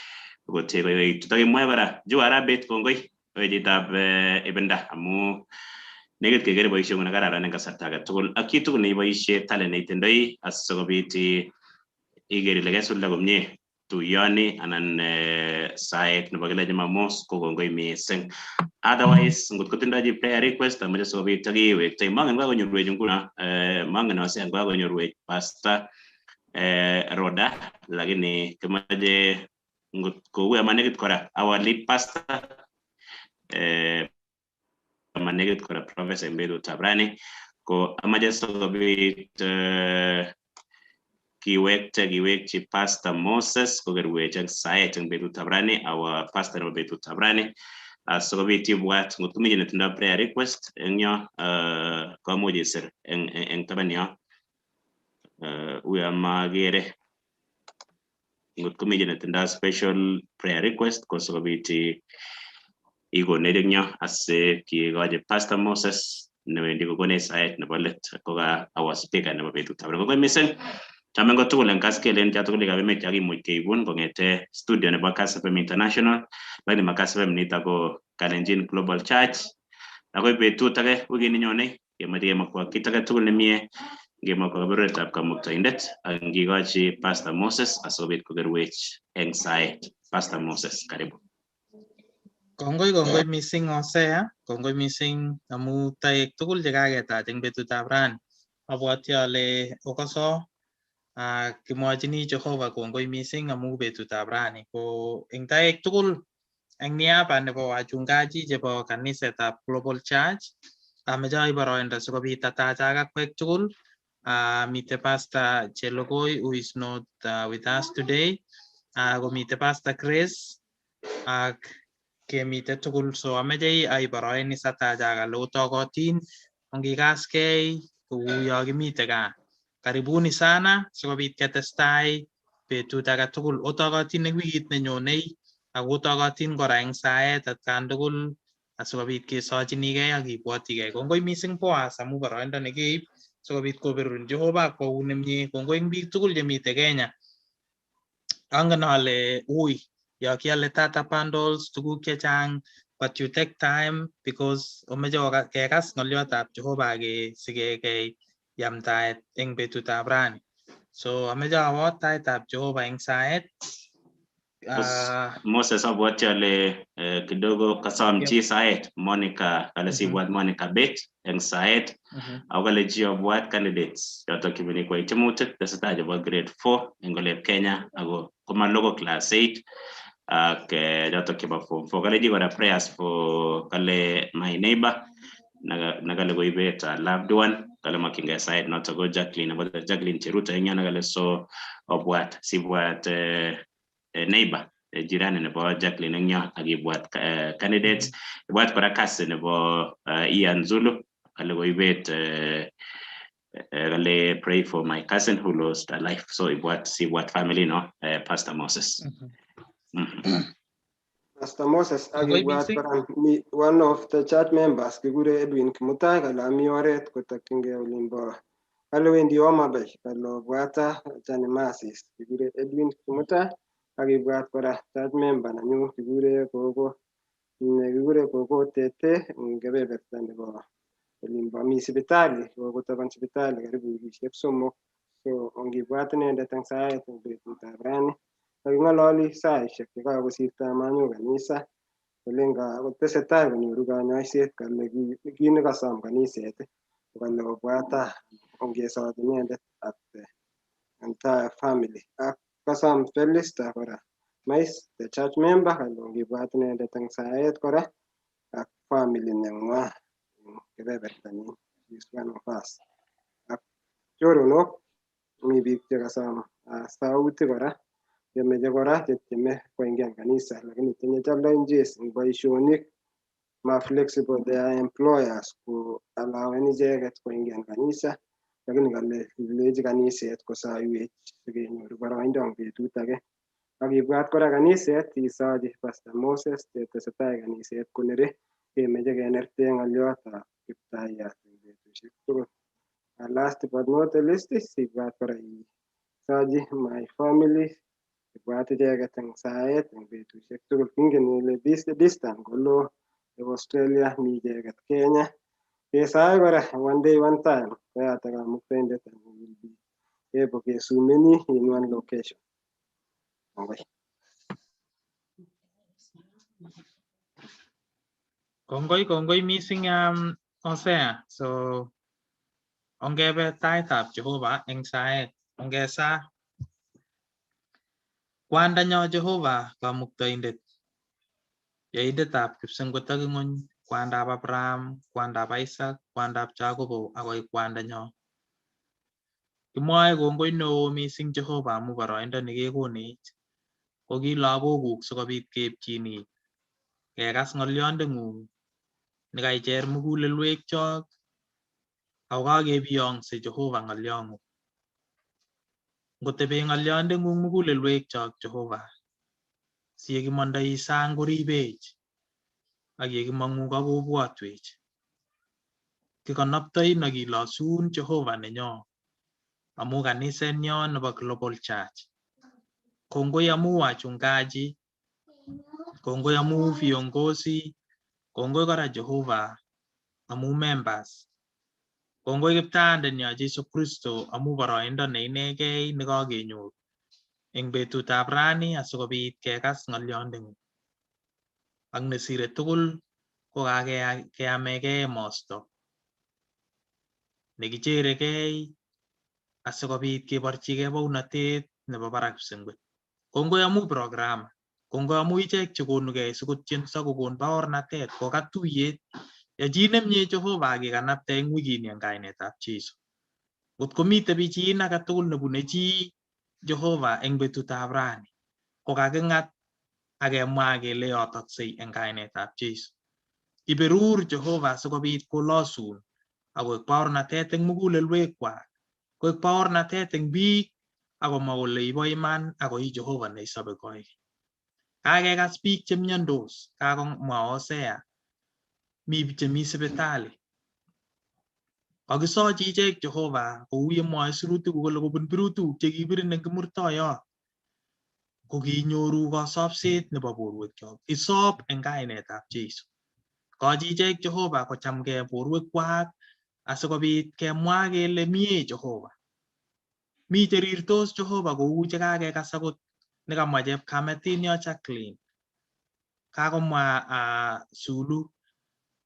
kote koyoitu. Takimwoe kora Jua Arabet kongoi chitab ibinda amu nekit kekere boisieng'ung nekararan eng kasarta age tugul ak chitugul neiboisie talent neitindoi asikobit iker ile kesulda komie tuyoni anan saet nebo kila Jumamos ko kongoi mising. Otherwise ngot kotindoi chi prayer request amoche sikobit akiwektoi mangen kakonyorwech nguno mangen Hosea kakonyorwech Pastor Roda lakini kimoche ngot kou manekit kora our lead pastor manekit kora professor eng betutab rani ko amache sikobit kiwekte kiwekchi Pastor Moses kokerwech eng saet eng betutab rani our pastor nebo betutab rani sikobit ibwat ngot komi chi netindoi prayer request eng yo komuch isir eng taban yo uyo makere ngot komi chi netindoi special prayer request ko sikobit ikonech eng yo asikikochi Pastor Moses newendi kokonech saet nebo let koka our speaker nebo betutab rani. Kongoi mising. Chamen ko tugul eng Kass kelen cha tugul ab emet chakimuch keibun kong'ete studio nebo Kass FM International lakini ma Kass FM nito ko Kalenjin Global Church. Akoi betut age wikit nenyone kemoche kemokwok kit age tugul nemie ngemokwa kaberuretab kamuktaindet ak ngikochi Pastor Moses asikobit kokerwech eng saet. Pastor Moses, karibu. Kongoi kongoi mising Hosea, kongoi mising amu taek tugul chekaketach eng betutab rani. Abwati ale okoso Kimwochini Jehova kongoi mising amu betutab rani ko eng taek tugul eng niaba nebo wachungaji chebo kanisetab Global Church ameche aib boroindo sikobit atachak akwek tugul. Mite Pastor Chelogoi, who is not with us today, komite Pastor Grace ak kemite tugul. So ameche aib boroini satachak ale otokotin ongikaskei kou yo kimite gaa. Karibuni sana sikobit ketestai betut age tugul. Otokotin eng wikit nenyonei ak otokotin kora eng saet atkan tugul asikobit kesochinigei ak kibwotigei. Kongoi mising Boaz amu boroindo nekeib sikobit koberurun Jehova ak kwaun nemie. Kongoi eng biik tugul chemite Kenya. Angen ale ui yo kiale data bundles tuguk chechang, but you take time because omeche kekas ng'oliotab Jehova sikekei yamtaet eng betutab rani. So ameche awo taitab Jehova eng saet. Moses, abwati ale kidogo kasom chi saet Monica kale sibwat Monica Bet eng saet ako kale chi obwat candidates chotok chebuni kwai tiemutik tesetai chebo grade 4 eng olep Kenya ako komalo ko class 8 ak chotok chebo form 4. Kale chi kora prayers for kale my neighbor nakale koibet a loved one, kale mokyingei saet notok ko Jacqueline nebo Jacqueline Cheruto eng yon kale so obwat sibwat neighbor, jirani nebo Jacqueline eng yon ak ibwat candidates, ibwat kora kasi nebo Ian Zulu kale koibet kale pray for my cousin who lost a life. So ibwat sibwat family no Pastor Moses. Pastor Moses ak Kongoi ibwat mising. Kora mi one of the church members kikure Edwin Kimutai kale ami oret kotokyingei olimbo kale wendi Homa Bay kale obwata Johnny Masis kikure Edwin Kimutai ak ibwat kora church member nenyu kikure Gogo nekikure Gogo Tete eng kebeberta nebo olimbo mi sipitali kokotaban sipitali karibu wikisiek 3. So ongibwat inendet eng saet eng betutab rani. Kaking'ololi saisiek chekakosirto amanyo kanisa kolen kotesetai konyoru kanyoiset kale kit nekasom kaniset kale obwata ongesot inendet at the entire family ak kasom Felista kora Mais the church member kale ongibwat inendet eng saet kora ak family neng'wa eng kebebertanyin. She is one of us ak choronok mi biik chekasom sautik kora chemeche kora chetieme koingian kanisa lakini tinye challenges eng boisionik ma flexible their employers ko alawen icheket koingian kanisa lakini kale lechi kaniset kosoiwech sikenyoru boroindo eng betut age ak ibwat kora kaniset isochi Pastor Moses chetesetai kaniset konere kemeche kenerte ng'oliotab kiptayat eng betusiek tugul. And last but not the least ibwat kora isochi my family ibwat icheket eng saet eng betusiek tugul. Kingen kele distant kolo nebo Australia mi icheket Kenya. Kesae kora one day one time koyatak kamuktaindet and we will be able kesumeni in one location. Kongoi. Kongoi kongoi mising Hosea. So ongebe taitab Jehova eng saet ongesa Kwandanyo Jehova kamuktaindet yoindetab kipsengwet ak ing'wony, kwandab Abraham, kwandab Isaac, kwandab Jacobo akoi kwandanyo. Kimwoe kongoi neo mising Jehova amu boroindo nekekonech. Ko ki lagokuk sikobit keepchin it kekas ng'olyondeng'ung nekaicher mugulelwekchok ako kakebiyongse Jehova ng'olyong'ung. Ngotebe ng'olyondeng'ung mugulelwekchok Jehova, si yekimondoi sang koribech ak yekimong'u ko kobwotwech. Kikonoptoin ak kilosun Jehova nenyo amu kanisenyo nebo Global Church. Kongoi amu wachungaji, kongoi amu viongozi, kongoi kora Jehova amu members. Kongoi kiptayandenyo Jesu Kristo amu boroindo ne inegei nekakenyor eng betutab rani asikobit kekas ng'olyondeng'ung. Ak nesire tugul ko kakeamekei emosto nekicherekei Asikobit keborchigei bounatet nebo barak kipsengwet. Kongoi amu program, kongoi amu ichek chekonugei sikotienso kokon baornatet, kokat tuyet. Yachin nemie Jehova ak ikanapte eng wikini eng kainetab Jesu. Ngot komite bichiin age tugul nebune chi Jehova eng betutab rani, ko kaking'at ak kemwa kele yotoksei eng kainetab Jesu. Iberur Jehova sikobit kolosun akoek baornatet eng mugulelwekwak, koek baornatet eng biik akomwa kole ibo iman ako i Jehova neisobe koik. Kakekas biik chemiondos, kakomwa Hosea, mi chemi sipitali. Kakisochi ichek Jehova kou yemwoe sirutikuk kole kobun birutikuk chekibirin eng kimurtoiyot ko kinyoru kosobset nebo borwekyok. Isob eng kainetab Jesu. Kochi ichek Jehova kochamgei borwekwak asikobit kemwa kele mie Jehova. Mi cherirtos Jehova kou chekakekas akot nekamwa chepkametinyo Jacqueline. Kakomwa Sulu.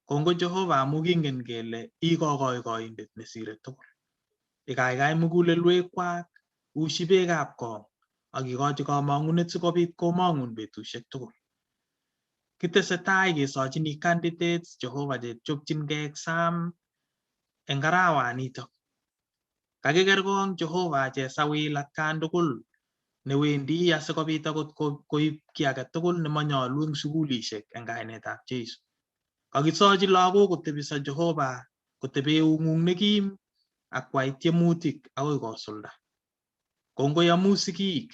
Kongoi Jehova amu kingen kele i kokoikoindet nesire tugul. Ikaikai mugulelwekwak, ushi beekab kong ak ikochi komong'unet sikobit komong'un betusiek tugul. Kitesetai kesochini candidates Jehova chechopchingei exam eng arawanitok. Kakikerkong Jehova chesawil atkan tugul newendi asikobit akot koib kiy age tugul nemanyolu eng sukulishek eng kainetab Jesu. Kakisochi lagok kotebiso Jehova kotebe eung'ung nekim ak kwai tiemutik akoi kosulda. Kongoi amu sigik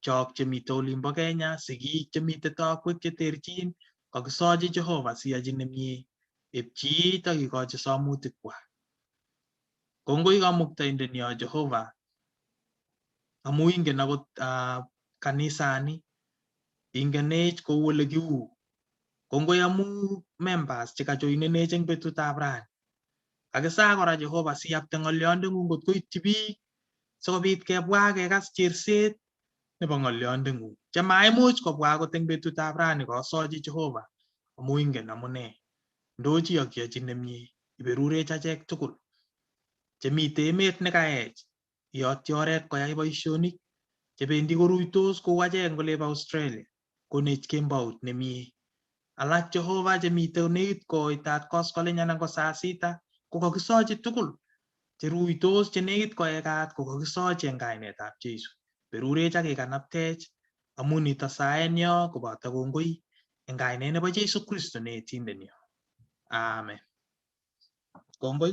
chok chemite olimbo Kenya, sigik chemite tokwek cheterchin, kakisochi Jehova siyachi nemie, epchiit ak ikochi somutikwak. Kongoi kamuktaindenyo Jehova amu ingen akot kanisani, ingenech kou ole kiu. Kongoi amu members chekajoinenech eng betutab rani. Kakisa kora Jehova siyapte ng'olyondeng'ung kot koityi biik sikobit kebwa kekas cherset nebo ng'olyondeng'ung. Chemaimuch kobwa akot eng betutab rani kosochi Jehova amu ingen amune. Ndochi ak yochi nemie, iberurech achek tugul. Chemite emet nekaech, iyotyi oret koyai boisionik, chebendi koruitos kou achek eng olebo Australia, konech kembout nemie. Alak Jehova chemite nekit koitat koskoleny anan ko saa sita ko kakisochi tugul cheruitos chenekit koekat ko kakisochi eng kainetab Jesu. Berurech ak ikanaptech amu nito saenyo koboto kongoi eng kainet nebo Jesu Kristo ne etindenyo. Amen. Kongoi.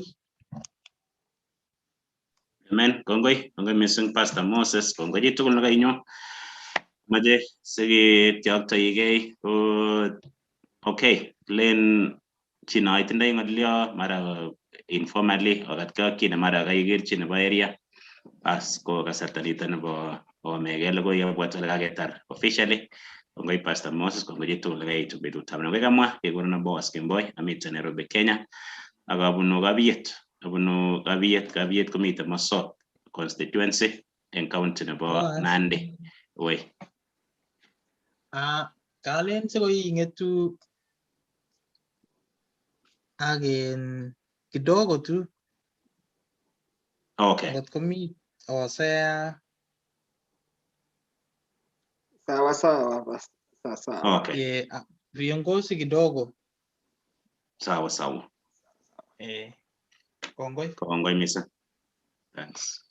Amen. Kongoi. Kongoi missing Pastor Moses. Kongoi chitugul nekainyo. Mache siketyoktoigei ko okay, len chi no itindoi ng'olyo mara informally okatkei ak chi ne mara kaiker chi nebo area bas ko kasarta nito nebo oamegei logoi abwati ale kaketar officially. Kongoi Pastor Moses, kongoi chitugul nekaitu betutab kongoi kamwa kekurenon Boaz Kemboi, amiten Nairobi, Kenya ak abunu Kabiet, abunu Kabiet, Kabiet komiten Mosop constituency eng county nebo Boaz. Nandi. Woi. Kalen sikoi ing'etu ak in kidogo tu. Okay. Ngot komi Hosea. Sawa sawa basi. Sawa sawa. Okay. Ye, viongozi kidogo. Sawa sawa. Kongoi. Kongoi missing. Thanks.